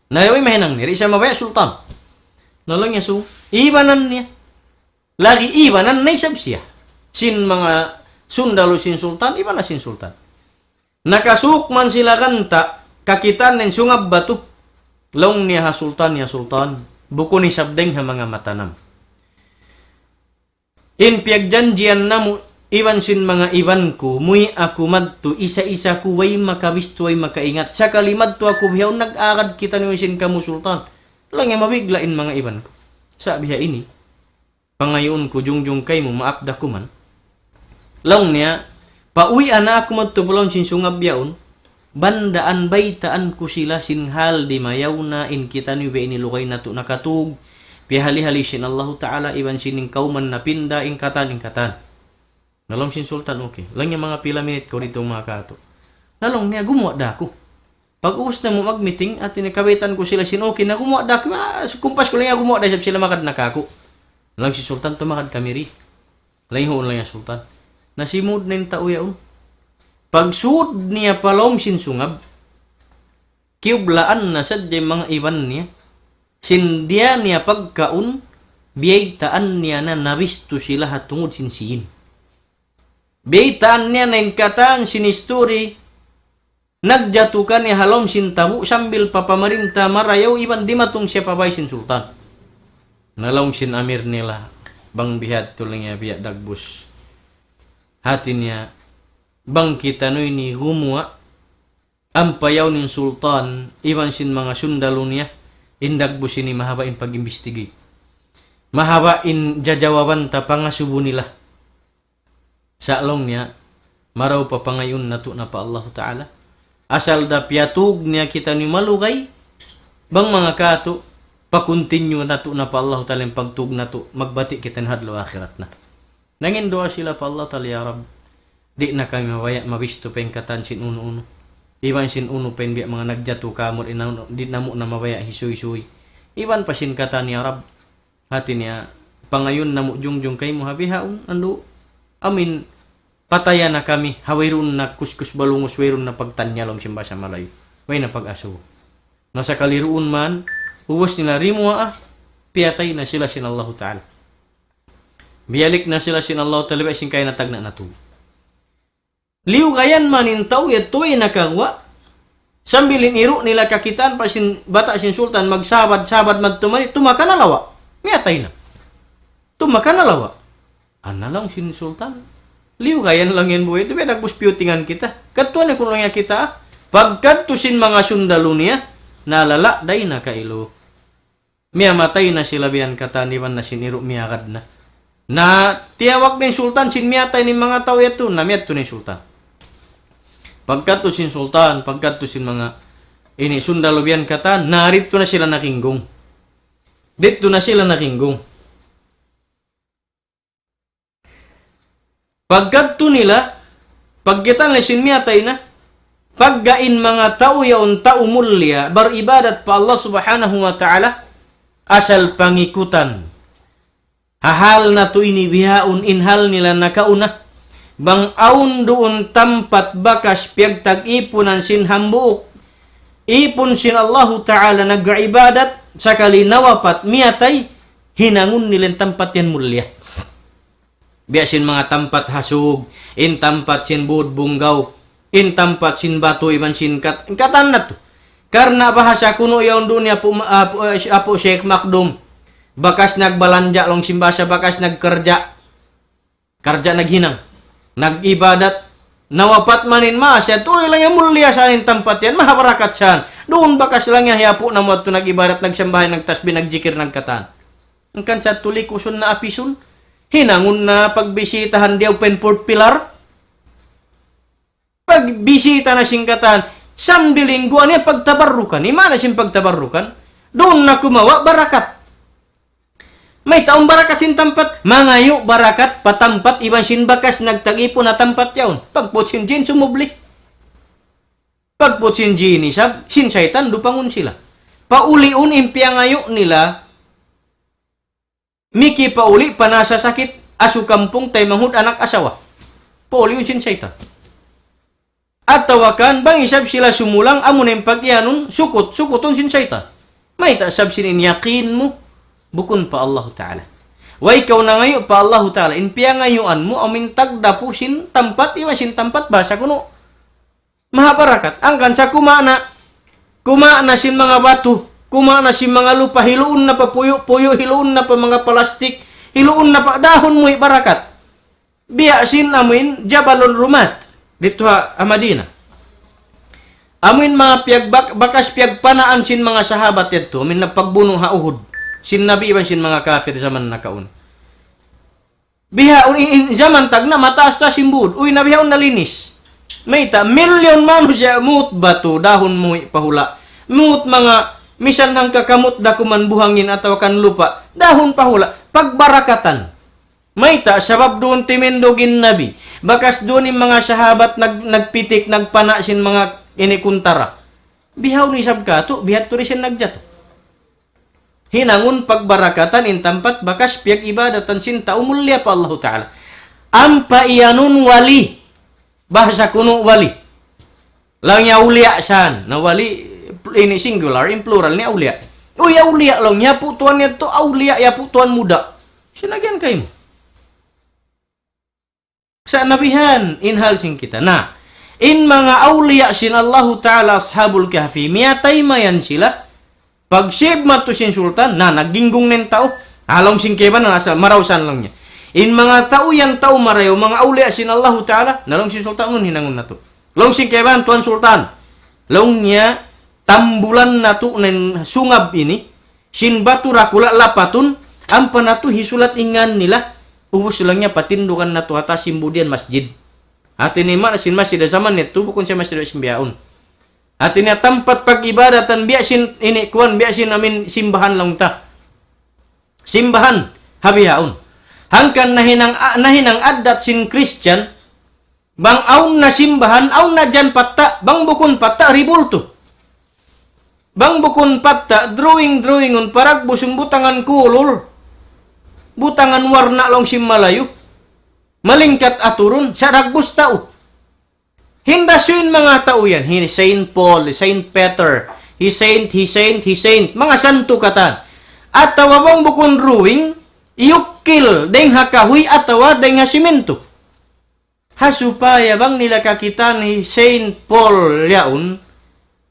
Na way mahinang niya, di' siya mabaya' sultan. Na laung niya, so, ibanan niya. Lagi' ibanan na isab siya. Sin manga sundalu sin sultan, ibanan sin sultan. Nakasuk man sila ganta', kakitaan in sungab batu. Laung niya ha sultan, ya sultan, bukun isab dayng ha manga mata namu'. In piyagjanjian namu' iban sin manga iban ku, muwi' aku madtu, isa-isa ku, way makabistu, way makaingat. Sakali madtu aku bihaun, nag-agad kitaniyu sin kamu sultan. Laung niya mabigla' in manga iban ku. Sa' biha ini, pangayuun ku jungjung kaymu, maap da kuman. Laung niya, pauwian na aku madtu pa lawm sin sungab yaun, bandaan baytaan ku sila sin hal di mayaw na in kitaniyu biya' ini lugay natu' nakatug, piyahali-hali sin Allahu Ta'ala iban sin in kawman napinda in katan, in katan. Na laung sin sultan, okay. Laung niya manga pila minit kaw didtu manga katu'. Na laung niya gumuwa' da aku. Pag-ubus namu' mag-meeting, hati niya kabaytaan ku sila sin okay na gumuwa' da aku, ah, kumpas ku laung niya gumuwa' da isab sila magad na kāku'. Laung sin sultan, tumagad kami di. Laung niya, huun laung niya sultan. Nasimud na in tau yaun. Pagsud niya pa lawm sin sungab, kiyublaan na sadja in manga iban niya. Sin diya niya pagkaun, biyaytaan niya na nabistu sila ha tungud sin sīn. Biyaytaan niya na in katan sin history, nagjatu kaniya ha lawm sin tabu' sambil pa pamarinta marayaw iban dimatung siya pa bay sin sultan. Na laung sin amir nila, bang bihadtu laung niya biya' dagbus. Hati niya, bang kitaniyu ini gumuwa', ampa yaun in sultan, iban sin manga sundalu niya, in dagbus ini mahaba' in pag-investigate. Mahaba' in jajawaban ta pangasubu nila. Sa' laung niya, marayaw pa pangayuun natu' na pa Allahu Ta'ala. Asal da piyatug niya kitaniyu malugay, bang manga katu', pa-continue natu' na pa Allahu Ta'ala in pagtug natu', magbati' kita ha adlaw akhirat na. Nanginduwaa sila pa Allahu Ta'ala, "Ya Rabb, di' na kami mabaya' mabistu pa in katan sin unu-unu. Iban sin unu pa in biya' manga nagjatu kāmu', di' na, di' namu' na mabaya' hisuy-suy. Iban pa sin katan, ya Rabb." Hati niya, pangayuun namu' jungjung kaymu ha bihaun, andu', amin, pataya na kami, ha wayruun na kuskus balungus, wayruun na pagtanya laung sin bahasa Malayu. Way na pag-asubu. Na sakali duun man, ubus nila dimuwaa, piyatay na sila sin Allahu Ta'ala. Biyalik na sila sin Allahu Ta'ala, biya' sin kaina tagna' natu'. Liyugayan man in tau yadtu way nakaguwa'. Sambil in iru' nila kakitaan pa sin bata' sin sultan, magsabad-sabad madtu mari, tumaka na lawa'. Miyatay na. Tumaka na lawa'. Ana laung sin sultan. Liyugayan laung yan buhi'. Itu biya' dagbus piyutingan kita. Kadtuan na kunu' niya kita. Pagkadtu sin manga sundalu niya, nalala' day na kailu. Miyatay na sila biya' katan iban na sin iru' miyagad na. Na tiyawag na in sultan sin miyatay in manga tau yadtu, na miyadtu na in sultan. Pagkadtu sin sultan, pagkadtu sin manga ini sundalu biya' katan, na didtu na sila nakinggung. Didtu na sila nakinggung. Pagkadtu nila, pagkita' nila sin miyatay na, pagga in manga tau yaun tau mulia, baribadat pa Allah Subhanahu wa Ta'ala, asal pangikutan. Ha hal natu' ini bihaun in hal nila nakauna. Bang awn duun tampat bakas piyagtag-ipunan sin hambuuk ipun sin Allahu Ta'ala nag-ibadat, sakali nawapat miyatay, hinangun nila in tampat yan mulia. Biya' sin manga tampat ha Sug, in tampat sin Bud Bunggaw, in tampat sin Batu iban sin kat-, katan natu'. Karna' bahasa kunu' yaun duun ni Apu', Apu', Apu' Sheikh Makdum. Bakas nagbalanja' laung sin bahasa, bakas nagkarja'. Karja' naghinang. Nag-ibadat. Nawapat man in masa, tuy laung niya mulia sa in tampat yan, mahabarakat sa. Duun bakas laung niya hiyapu' namu' yadtu nag-ibadat, nagsambahayang, nagtasbih, nagjikir, nagkatan. Hangkan sa tuli kusun na apisun. Hinangun na pagbisitahan diyaw pa in fourth pillar. Pagbisita na sin katan, sambil in guwa' niya pagtabarrukan. In maana sin pagtabarrukan, duun na kumawa' barakat. Mayta' awn barakat sin tampat, mangayu' barakat pa tampat iban sin bakas nagtag-ipun ha tampat yaun. Pagput sin jin sumubli. Pagput sin jin isab, sin saytan dupangun sila. Pauliun in piyangayu' nila, mikipauli' pa nasasakit, asu kampung, taymanghud, anak, asawa. Pauliun sin saytan. Atawa kan, bang isab sila sumulang, amu na in pag-iyanun, sukut, sukutun sin saytan. Mayta' sab sin in yakin mu, bukun pa Allahu Ta'ala. Way kaw nangayu' pa Allahu Ta'ala, in piyangayuan mu, amu in tagdapu sin tampat, iban sin tampat bahasa kunu'. Maha barakat. Hangkan sa kumawa' na, kumawa' na sin manga batu, kumawa' na sin manga lupa, hiluun na pa puyu'-puyu', hiluun na pa manga palastik, hiluun na pa dahun muwi' barakat. Biya' sin amuin Jabalur Rumat, didtu ha, ha Madina. Amuin manga piyagbak-, bakas piyagpanaan sin manga sahabat yadtu, amuin nagpagbunu' ha Uhud, sin Nabi iban sin manga kafir jaman nakauna. Bihaun in, in jaman tagna' mataas-taas in būd. Uy, na bihaun nalinis. Mayta', milyon manusiya' muut batu, dahun muwi' pa hula'. Muut manga, misan hangka kamut da kuman buhangin atawa kan lupa'. Dahun pa hula'. Pagbarakatan. Mayta', sabab duun timindug in Nabi. Bakas duun in manga sahabat nag-, nagpitik, nagpana' sin manga ini kuntara. Bihaun isab katu', biya' tuud sin nagjatu. Hinangun pagbarakatan in tampat bakas piyag-ibadatan sin tau mulia pa Allahu Ta'ala. Ampa iyanun wali. Bahasa kunu' wali. Laung niya awliya san. Na wali, ini singular, in plural niya awliya. Uy, awliya laung niya, pu' tuwan niya tu awliya, ya pu' tuwan muda. Sinagihan kaymu. Sa' nabihan, in hal sin kita. Na, in manga awliya sin Allahu Ta'ala Ashabul Kahfi, miyatay mayan sila, pagsib madtu sin sultan, na, nagginggung na in tau, ah, laung sin kaibanan, asa, marayaw san laung niya. In manga tau yan tau marayaw, manga awliya sin Allahu Ta'ala, na laung sin sultan, unu in hinangun natu'. Laung sin kaibanan, Tuan Sultan, laung niya, tambulan natu' na in sungab ini, sin batu dakula' lapatun, ampa natu' hisulat in ngan nila, ubus laung niya patindugan natu' ha taas sin budiyan masjid. Hati niya maana sin masjid ha jaman yadtu, bukun siya masjid sin bihaun. Hati niya tampat pag-ibadatan, biya' sin ini, kuwan, biya' sin amin simbahan laung ta. Simbahan, ha bihaun. Hangkan nahinang, a-, nahinang addat sin Christian, bang awn na simbahan, awn na dyan patta', bang bukun patta', ribultu. Bang bukun patta', drawing-drawingun, paragbusun butangan kulul, butangan warna laung sin Malayu, malingkat aturun, sa' dagbus tau. Hinda suyun manga tau yan, hi Saint Paul, hi Saint Peter, hi Saint, hi Saint, hi Saint, manga santu katan. Atawa bang bukun drawing, iyukil, dayng ha kahuy atawa dayng ha simintu. Ha supaya bang nila kakitaan hi Saint Paul yaun,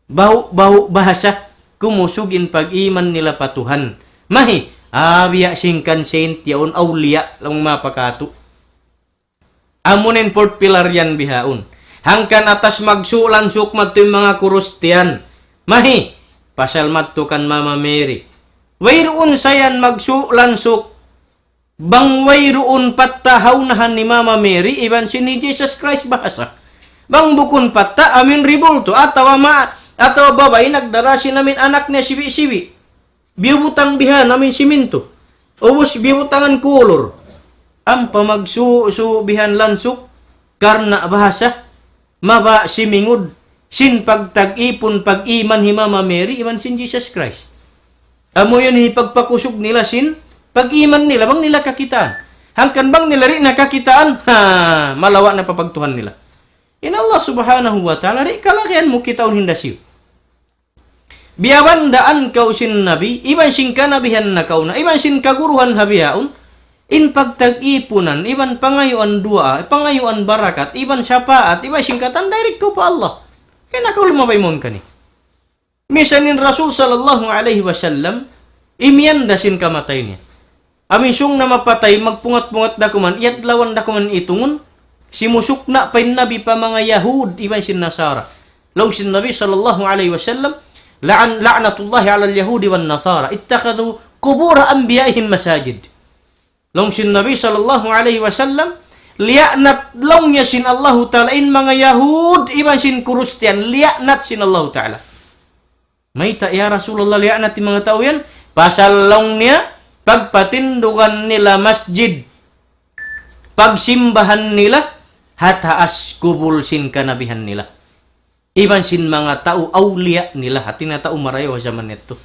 bahu'-bahu' bahasa, kumusug in pag-iman nila pa Tuhan. Mahi, ah, biya' sin kan Saint yaun, awliya, laung mapakatu. Amu na in fourth pillar yan bihaun. Hangkan atas magsu' lansuk madtu in manga Kristiyan. Mahi, pasal madtu kan Mama Mary. Wayruun sa yan magsu' lansuk. Bang wayruun patta' ha unahan ni Mama Mary, iban sin hi Jesus Christ bahasa. Bang bukun patta', amin ribultu. Atawa ma-, atawa babai nagdara sin amin anak niya sibi'-sibi'. Biyubutang bihan amin simintu. Ubus biyubutangan kulur. Ampa magsu-, su bihan lansuk. Karna' bahasa. Mabaya' simingud. Sin pagtag-ipun pag-iman hi Mama Mary iban sin Jesus Christ. Amu yan hipagpakusug nila sin pag-iman nila. Bang nila kakitaan. Hangkan bang nila di' na kakitaan. Ha, malawa' na pa pagtuhan nila. In Allah Subhanahu wa Ta'ala, di' kalagihan mu kitaun hinda siyu. Biya' banda kaw sin Nabi, iban sin kanabihan nakauna, iban sin kaguruhan ha bihaun, in pagtag-ipunan, iban pangayuan duwaa, pangayuan barakat, iban sapaat, iban sin katan, direct kaw pa Allah. Kaya na kaw lumabay mawn kaniya. Misan in Rasul sallallahu alayhi wasallam, imiyan da sin kamatay niya. Amu in sung na mapatay, magpungat-pungat da kuman, iyadlawan da kuman itungun, simusukna' pa in Nabi pa manga Yahud, iban sin Nasara. Laung sin Nabi sallallahu alayhi wasallam, لعن، لعنة الله على اليهود والنصارى اتخذوا قبور أنبيائهم مساجد. Laung sin Nabi sallallahu alayhi wasallam, liyaanat laung niya sin Allahu Ta'ala in manga Yahud, iban sin Kristiyan, liyaanat sin Allahu Ta'ala. Mayta' ya Rasulullah liyaanat in manga tau yan? Pasal laung niya, pagpatindugan nila masjid, pagsimbahan nila, ha taas kubul sin kanabihan nila. Iban sin manga tau awliya nila, hati niya tau marayaw ha jaman yadtu.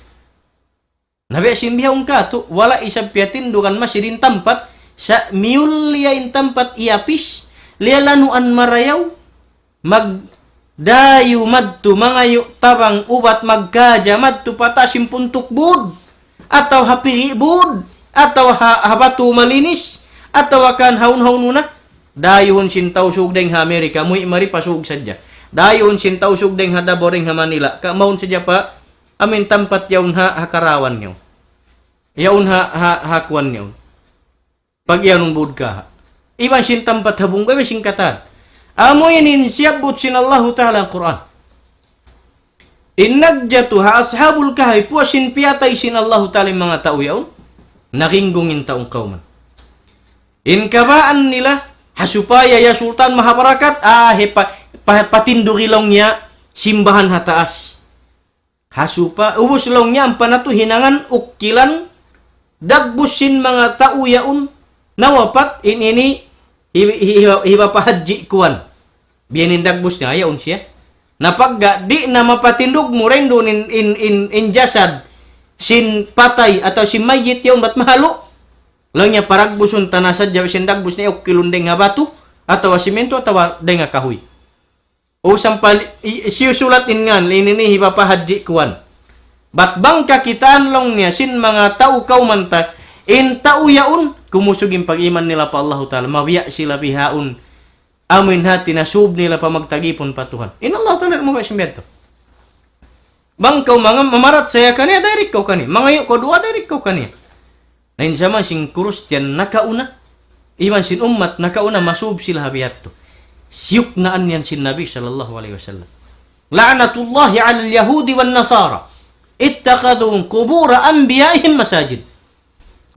Na biya' sin bihaun katu', wala' isab piyatindugan masjid in tampat, sa' miyulliya in tampat iyapis, liyanuan marayaw, magdayu madtu, mangayu' tabang ubat, magkaja madtu pa taas sin puntuk būd, atawa ha piri' būd, atawa ha, ha batu malinis, atawa kan haun-haun na. Dayuhun sin Tausug dayng ha Amerika, muwi' mari Pasug sadja. Dayuhun sin Tausug dayng ha Davao dayng ha Manila, ka mawn sadja pa amin tampat yaun ha, ha Karawan yaun. Yaun ha, ha, ha kuwan yaun. Pag-iyanun būd kaha'. Iban sin tampat ha Bungga, iban sin katan. Amu ini in siyabbut sin Allahu Ta'ala Qur'an. In nagjatu ha Ashabul Kahfi, puas sin piyatay sin Allahu Ta'ala in manga tau yaun. Nakinggung in tau kawman. In kabaan nila, ha supaya ya Sultan mahabarakat, ah, he pa, pa, patindug laung niya, simbahan ha taas. Ha supa, ubus laung niya ampa natu' hinangan ukkilan dagbus sin manga tau yaun nawapat in ini hi-, hi-, hi-, hipapahadji kuwan. Biya' ini in dagbus niya, yaun siya. Na pagga di' na mapatindug mu rin duun in, in, in, in jasad sin patay atawa sin mayyit yaun bat mahalu'. Laung niya paragbusun ta na sadja sin dagbus niya ukkilun dayng ha batu atawa simintu atawa dayng ha kahuy. O sampal, i-, siyusulat in ngan, ini ini hipapahadji kuwan. Bat bang kakitaan laung niya sin manga tau kawman ta, in tau yaun, kumusug in pag-iman nila pa Allahu Ta'ala, mabiya' sila bihaun, amu in hati nasub nila pa magtagipun pa Tuhan. In Allahu Ta'ala, mabiya' sin biya' tu. Bang kaw manga-, mamarachaya kaniya, direct kaw kaniya. Mangayu' kaw duwaa, direct kaw kaniya. Na in jaman sin Kristiyan nakauna, iban sin ummat nakauna, masub sila ha biya' tu. Siyuknaan yan sin Nabi sallallahu alayhi wasallam. لعنة الله على اليهود والنصارى اتخذوا قبور أنبيائهم مساجد.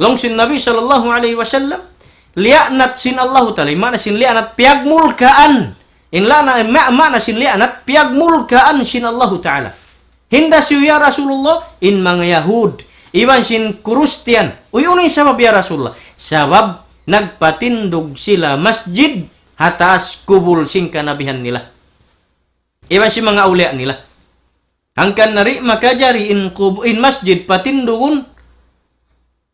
Laung sin Nabi sallallahu alayhi wasallam, liyaanat sin Allahu Ta'ala, in maana sin liyaanat piyagmulkaan. In lana-, in ma-, maana sin liyaanat piyagmulkaan sin Allahu Ta'ala. Hinda siyu ya Rasulullah, in manga Yahud, iban sin Kristiyan. Uy, unu in sabab ya Rasulullah? Sabab nagpatindug sila masjid ha taas kubul sin kanabihan nila. Iban sin manga awliya nila. Hangkan na di' makajari in kub-, in masjid patindugun,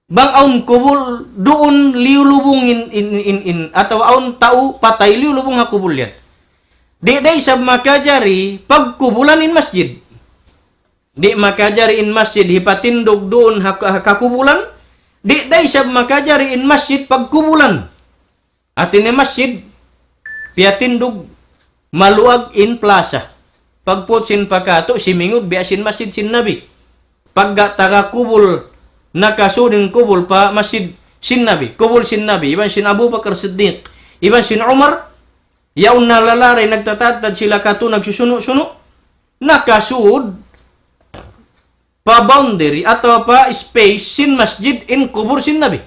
bang awn kubul duun liyulubung in, in, in, in, atawa awn tau patay liyulubung ha kubul yan. Di' da isab makajari pagkubulan in masjid. Di' makajari in masjid hipatindug duun ha, ha kakubulan. Di' da isab makajari in masjid pagkubulan. Hati niya masjid, piyatindug maluag in plaza. Pagput sin pa katu', simingud biya' sin masjid sin Nabi. Pagga taga kubul, nakasud in kubul pa masjid sin Nabi. Kubul sin Nabi, iban sin Abu Bakar Siddiq, iban sin Umar, yaun na lalaray nagtatadtad sila katu' nagsusunu'-sunu'. Nakasud pa boundary atawa pa space sin masjid in kubul sin Nabi.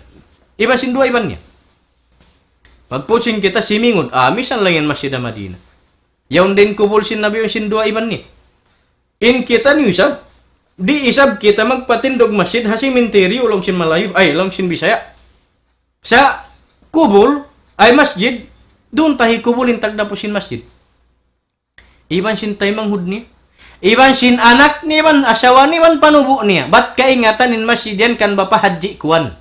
Iban sin duwa iban niya. Pagput sin kita simingud, ah, misan lang yan masjid ha Madina. Yaun da in kubul sin Nabi, yaun sin duwa iban niya. In kita niyu isab, di' isab kita magpatindug masjid ha siminteryu laung sin Malayu, ay, laung sin Bisaya. Sa' kubul, ay masjid, duun ta hikubul in tagdapu sin masjid. Iban sin taymanghud niya. Iban sin anak niya, iban asawa niya, iban panubu' niya. Bat kaingatan in masjid yan kan bapa hadji kuwan.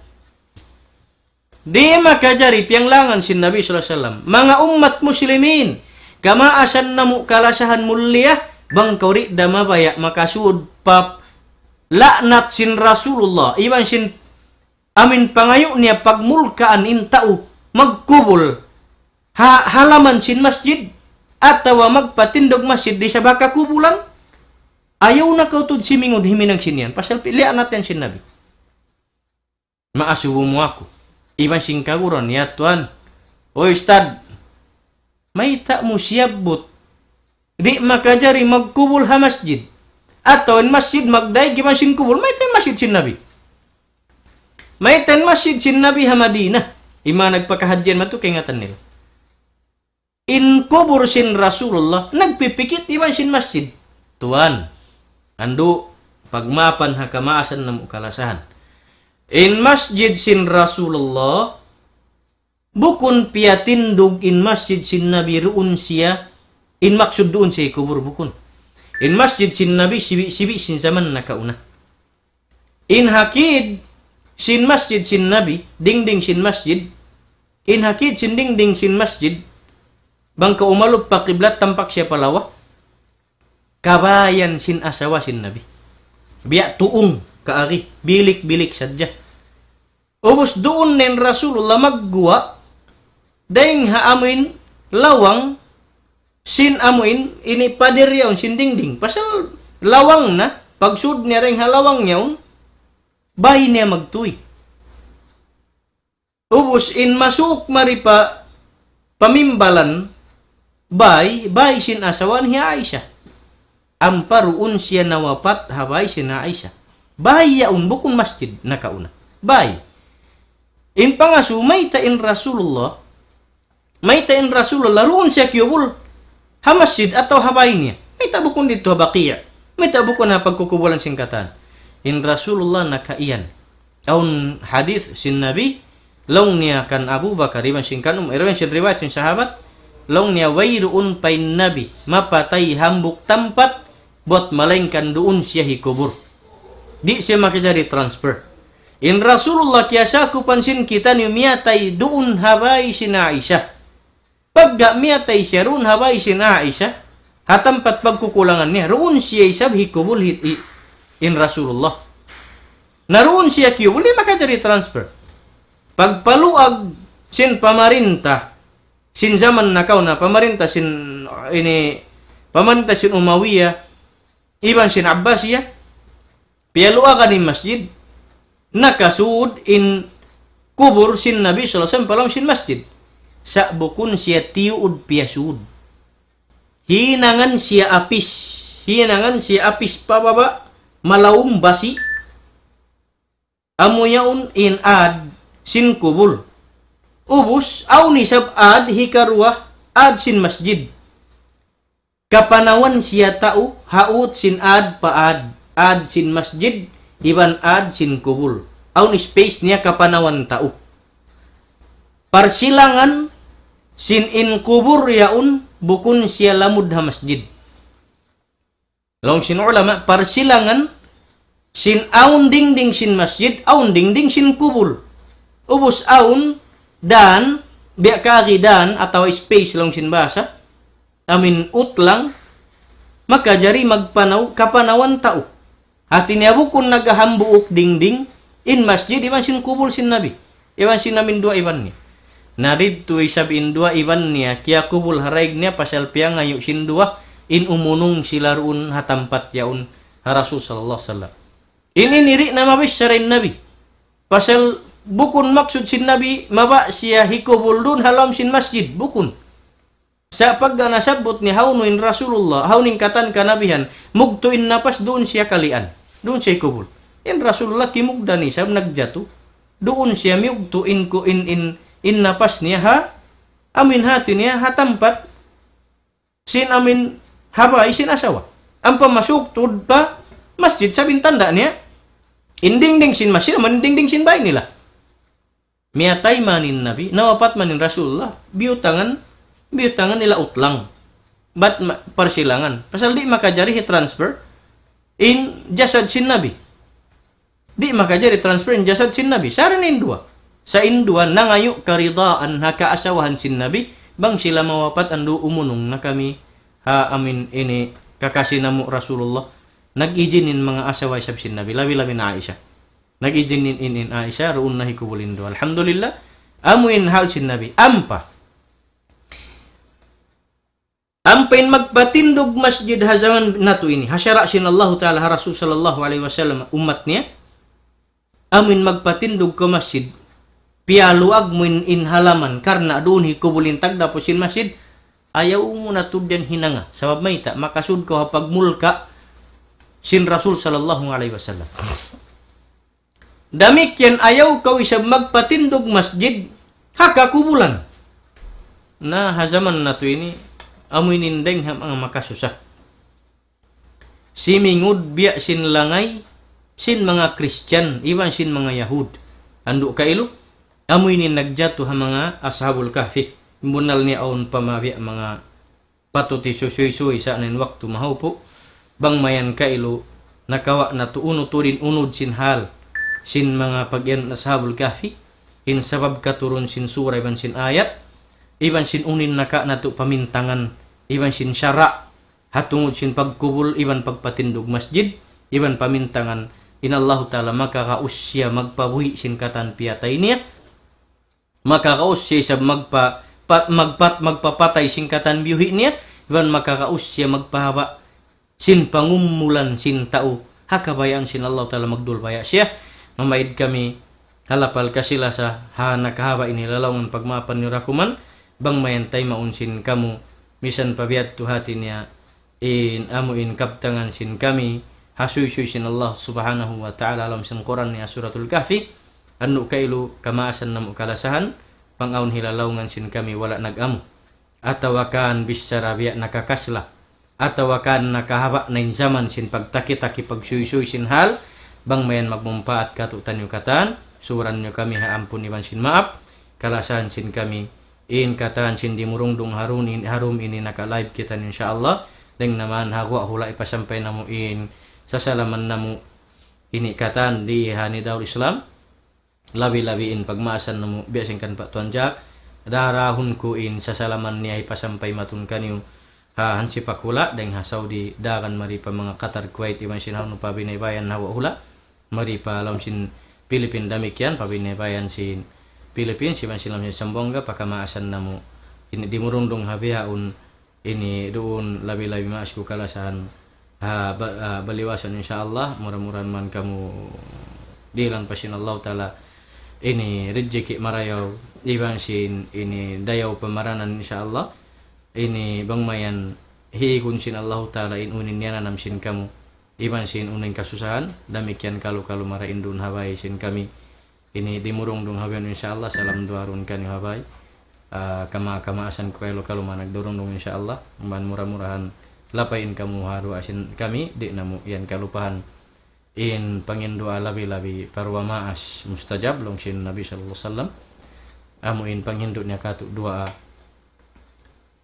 Di' makajari piyanglangan sin Nabi sallallahu alayhi wasallam. Manga ummat muslimin, kamaasan namu' kalasahan mulia, bang kaw di' da mabaya' makasud pa la'nat sin Rasulullah, iban sin amin pangayu' niya pagmulkaan in tau magkubul ha halaman sin masjid, atawa magpatindug masjid di' sa baka kubulan, ayaw na kaw tuud simingud himinang sin yan. Pasal pi-, liyaanat yan sin Nabi. Maasubu mu aku. Iban sin kaguran, ya tuwan. O ustad, mayta' mu siyabbut di' makajari magkubul ha masjid. Atawa in masjid magdaig iban sin kubul. Mayta' in masjid sin Nabi? Mayta' in masjid sin Nabi ha Madinah? Ima nagpakahadjian matu kaingatan nila. In kubul sin Rasulullah, nagpipikit iban sin masjid. Tuwan, andu', pagmaapan ha kamaasan namu' kalasahan. In masjid sin Rasulullah, bukun piyatindug in masjid sin Nabi duun siya, in maksud duun siya kubul bukun. In masjid sin Nabi sibi'-sibi' sin jaman nakauna. In hakid sin masjid sin Nabi, dingding sin masjid, in hakid sin dingding sin masjid, bang kaw umalup pa kiblat tampak siya pa lawa, kabayan sin asawa sin Nabi. Biya' tuung kaagi, bilik-bilik sadja. Ubus duun na in Rasulullah magguwa', dayn ha amuin lawang, sin amuin ini pader yaun sin dingding. Pasal lawang na, pagsud niya dayn ha lawang yaun, bay niya magtuy. Ubus in masuuk mari pa pamimbalan, bay, bay sin asawa hi Aisha. Ampa duun siya nawapat ha bay sin Aisha. Bay yaun bukun masjid nakauna. Bay. In pangasubu mayta' in Rasulullah, mayta' in Rasulullah, duun siya kiyubul ha masjid atawa ha bay niya. Mayta' bukun didtu ha Baqi'. Mayta' bukun ha pagkukubulan sin katan. In Rasulullah nakaiyan. Awn hadith sin Nabi, laung niya kan Abu Bakar, iban sin kan Umar, iban sin riwayat sin sahabat, laung niya wayruun pa in Nabi mapatay hambuuk tampat, buat malaingkan duun siya hikubul. Di' siya makajari transfer. In Rasulullah kiyasakupan sin kitaniyu miyatay duun ha bay sin Aisha. Pagga miyatay siya duun ha bay sin Aisha, ha tampat pagkukulangan niya, duun siya isab hikubul hi, hi, in Rasulullah. Na duun siya kiyubul, di' makajari transfer. Pagpaluag sin pamarinta, sin jaman nakauna, pamarinta sin, ini, pamarinta sin Umawiya, iban sin Abbasiya, piyaluagan in masjid, nakasud in kubul sin Nabi sallallahu alayhi wasallam pa lawm sin masjid. Sa' bukun siya tiyuud piyasud. Hinangan siya apis. Hinangan siya apis pa baba', malawm basi'. Amu yaun in ad sin kubul. Ubus, awn isab ad hikaruwa, ad sin masjid. Kapanawan siya tau, haut sin ad pa ad, ad sin masjid, iban ad sin kubul. Awn space niya kapanawan tau. Parsilangan sin in kubul yaun bukun siya lamud ha masjid. Laung sin ulama, parsilangan sin awn dingding sin masjid, awn dingding sin kubul. Ubus awn dan, biya' kari dan, atawa space laung sin bahasa, amin utlang, makajari magpanaw, kapanawan tau. Hati niya bukun naghambuuk dingding, in masjid iban sin kubul sin Nabi. Iban sin amin duwa iban niya. Na didtu isab in duwa iban niya, kiyakubul ha daig niya pasal piyangayu' sin duwa, in umunung sila duun ha tampat yaun ha Rasul sallallahu alayhi wasallam. In ini di' na mabichara in Nabi. Pasal bukun maksud sin Nabi, mabaya' siya hikubul duun ha lawm sin masjid. Bukun. Sa' pagga nasabbut niya hawnu in Rasulullah, hawnu in katan kanabihan, mugtu' in napas duun siya kalian. Duun siya hikubul. In Rasulullah kimugdan isab nagjatu. Duun siya miyugtu' in ku-, in, in, in napas niya ha, amin hati niya, ha tampat sin amin ha bay sin asawa. Ampa masuuk tuud pa masjid sabab in tanda' niya. In dingding sin masjid, amun dingding sin bay nila. Miyatay man in Nabi, nawapat man in Rasulullah, biyutangan, biyutangan nila utlang. Bat ma-, parsilangan. Pasal di' makajari hi-transfer in jasad sin Nabi. Di' makajari transfer in jasad sin Nabi. Sara na in duwa. Sa' in duwa, nangayu' karidaan ha kaasawahan sin Nabi, bang sila mawapat andu' umunung na kami ha amin ini kakasi namu' Rasulullah. Nag-ijin in manga asawa isab sin Nabi, labi-labi na Aisha. Nag-ijin in, in, in Aisha, duun na hikubul in duwa. Alhamdulillah, amu in hal sin Nabi. Ampa. Ampa in magpatindug masjid ha jaman natu' ini, ha sara' sin Allahu Ta'ala, ha Rasul sallallahu alayhi wasallam, ummat niya, amu in magpatindug kaw masjid, piyaluag mu in, in halaman, karna' duun hikubul in tagdapu' sin masjid, ayaw mu na tuud yan hinanga. Sabab mayta', makasud kaw ha pagmulka' sin Rasul sallallahu alayhi wasallam. Damikkiyan ayaw kaw isab magpatindug masjid ha kakubulan. Na ha jaman natu' ini, amu ini in dayng ha manga makasusa. Simingud biya' sin langay, sin manga Kristiyan, iban sin manga Yahud. Andu' kailu, amu ini in nagjatu ha manga Ashabul Kahfi. Bunnal niya awn pa mabiya' manga patuti susuysuy sa' na in waktu mahaupu', bang mayan kailu nakawa' natu' unu tuud in unud sin hal. sin manga pag-iyanun Ashabul Kahfi, in sabab katurun sin sura iban sin ayat, iban sin unu in naka-, natu' pamintangan, iban sin sara', ha tungud sin pagkubul, iban pagpatindug masjid, iban pamintangan, in Allahu Ta'ala makakaus siya magpabuhi' sin katan piyatay niya, makakaus siya isab magpa-, pat-, magpat-, magpapatay sin katan biyuhi' niya, iban makakaus siya magpahaba' sin pangumulan sin tau, ha kabayaan sin Allahu Ta'ala magdulbaya' siya. Mamaid kami ha lapal kasi-lasa, ha nakahaba' ini lalaungan pagmaapan niyu dakuman, bang mayan taymaun sin kamu, misan pa biya' tu hati niya, in amu in kabtangan sin kami, ha suysuy sin Allah Subhanahu wa Ta'ala ha lawm sin Qur'an niya Suratul Kahfi, unu kailu kamaasan namu' kalasahan, bang awn hilalaungan sin kami wala' nag-amu. Atawa kan bichara biya' nakakasla, atawa kan nakahaba' na in jaman sin pagtaki-taki pagsuysuy sin hal, bang mayan magmumpaat katu'taniyu katan, suran niyu kami ha ampun iban sin maap, kalasahan sin kami, in katan sin dimurungdung ha dum in-, ha dum ini naka-live kitaniyu insya Allah, dayng na man ha guwa' hula' hipasampay namu' in sasalaman namu' ini katan di ha Nidaul Islam, labi-labi in pagmaasan namu', biya' sin kan Pak Tuan Jack, darahun ku in sasalaman niya hipasampay matun kaniyu, ha hansipak hula', dayng ha Saudi, daran mari pa manga Qatar, Kuwait, iban sin hawnu pa binaybayan ha guwa' hula', mari pa lawm sin Philippine damikkiyan, pa binaybayan sin Philippines, iban sin lawm sin Zamboanga, pakamaasan namu', ini dimurungdung ha bihaun, ini duun labi-labi maas ku kalasahan, ha, ba-, ha, baliwasan insya Allah, mura-murahan man kamu dihilan pa sin Allahu Ta'ala ini rijiki' marayaw, iban sin ini dayaw pamaranan insya Allah, ini bang mayan higun sin Allahu Ta'ala in unu in iyananam sin kamu, iban sin unu in kasusahan, damikkiyan kalu-kalu marayaw in duun ha bay sin kami. Ini dimurungdung ha bihaun insya Allah, salam duwa duun kaniyu ha bay. Ah, kama-, kamaasan ku kailu kalu man nagdurungdung insya Allah. Amban mura-murahan lapay in kamu ha duwaa sin kami, di' namu' yan kalupahan. In panghindu' labi-labi pa duwaa maas mustajab, laung sin Nabi sallallahu alayhi wasallam. Amu in panghindu' niya katu' duwaa.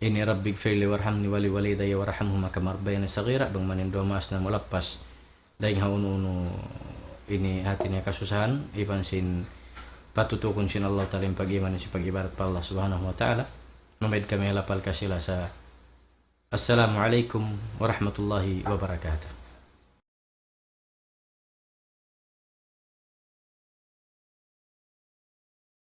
Ini رب اغفر لي وارحمني ولوالدي وارحمهما كما ربياني صغيرا, bang man in duwaa maas namu' lappas dayng ha unu-unu ini hati niya kasusahan, iban sin patutukun sin Allah Ta'ala in pag-iman sin pag-ibadat pa Allah Subhanahu wa Ta'ala. Mamaid kami ha lapal kasi-lasa. Assalamu alaykum warahmatullahi wabarakatuh.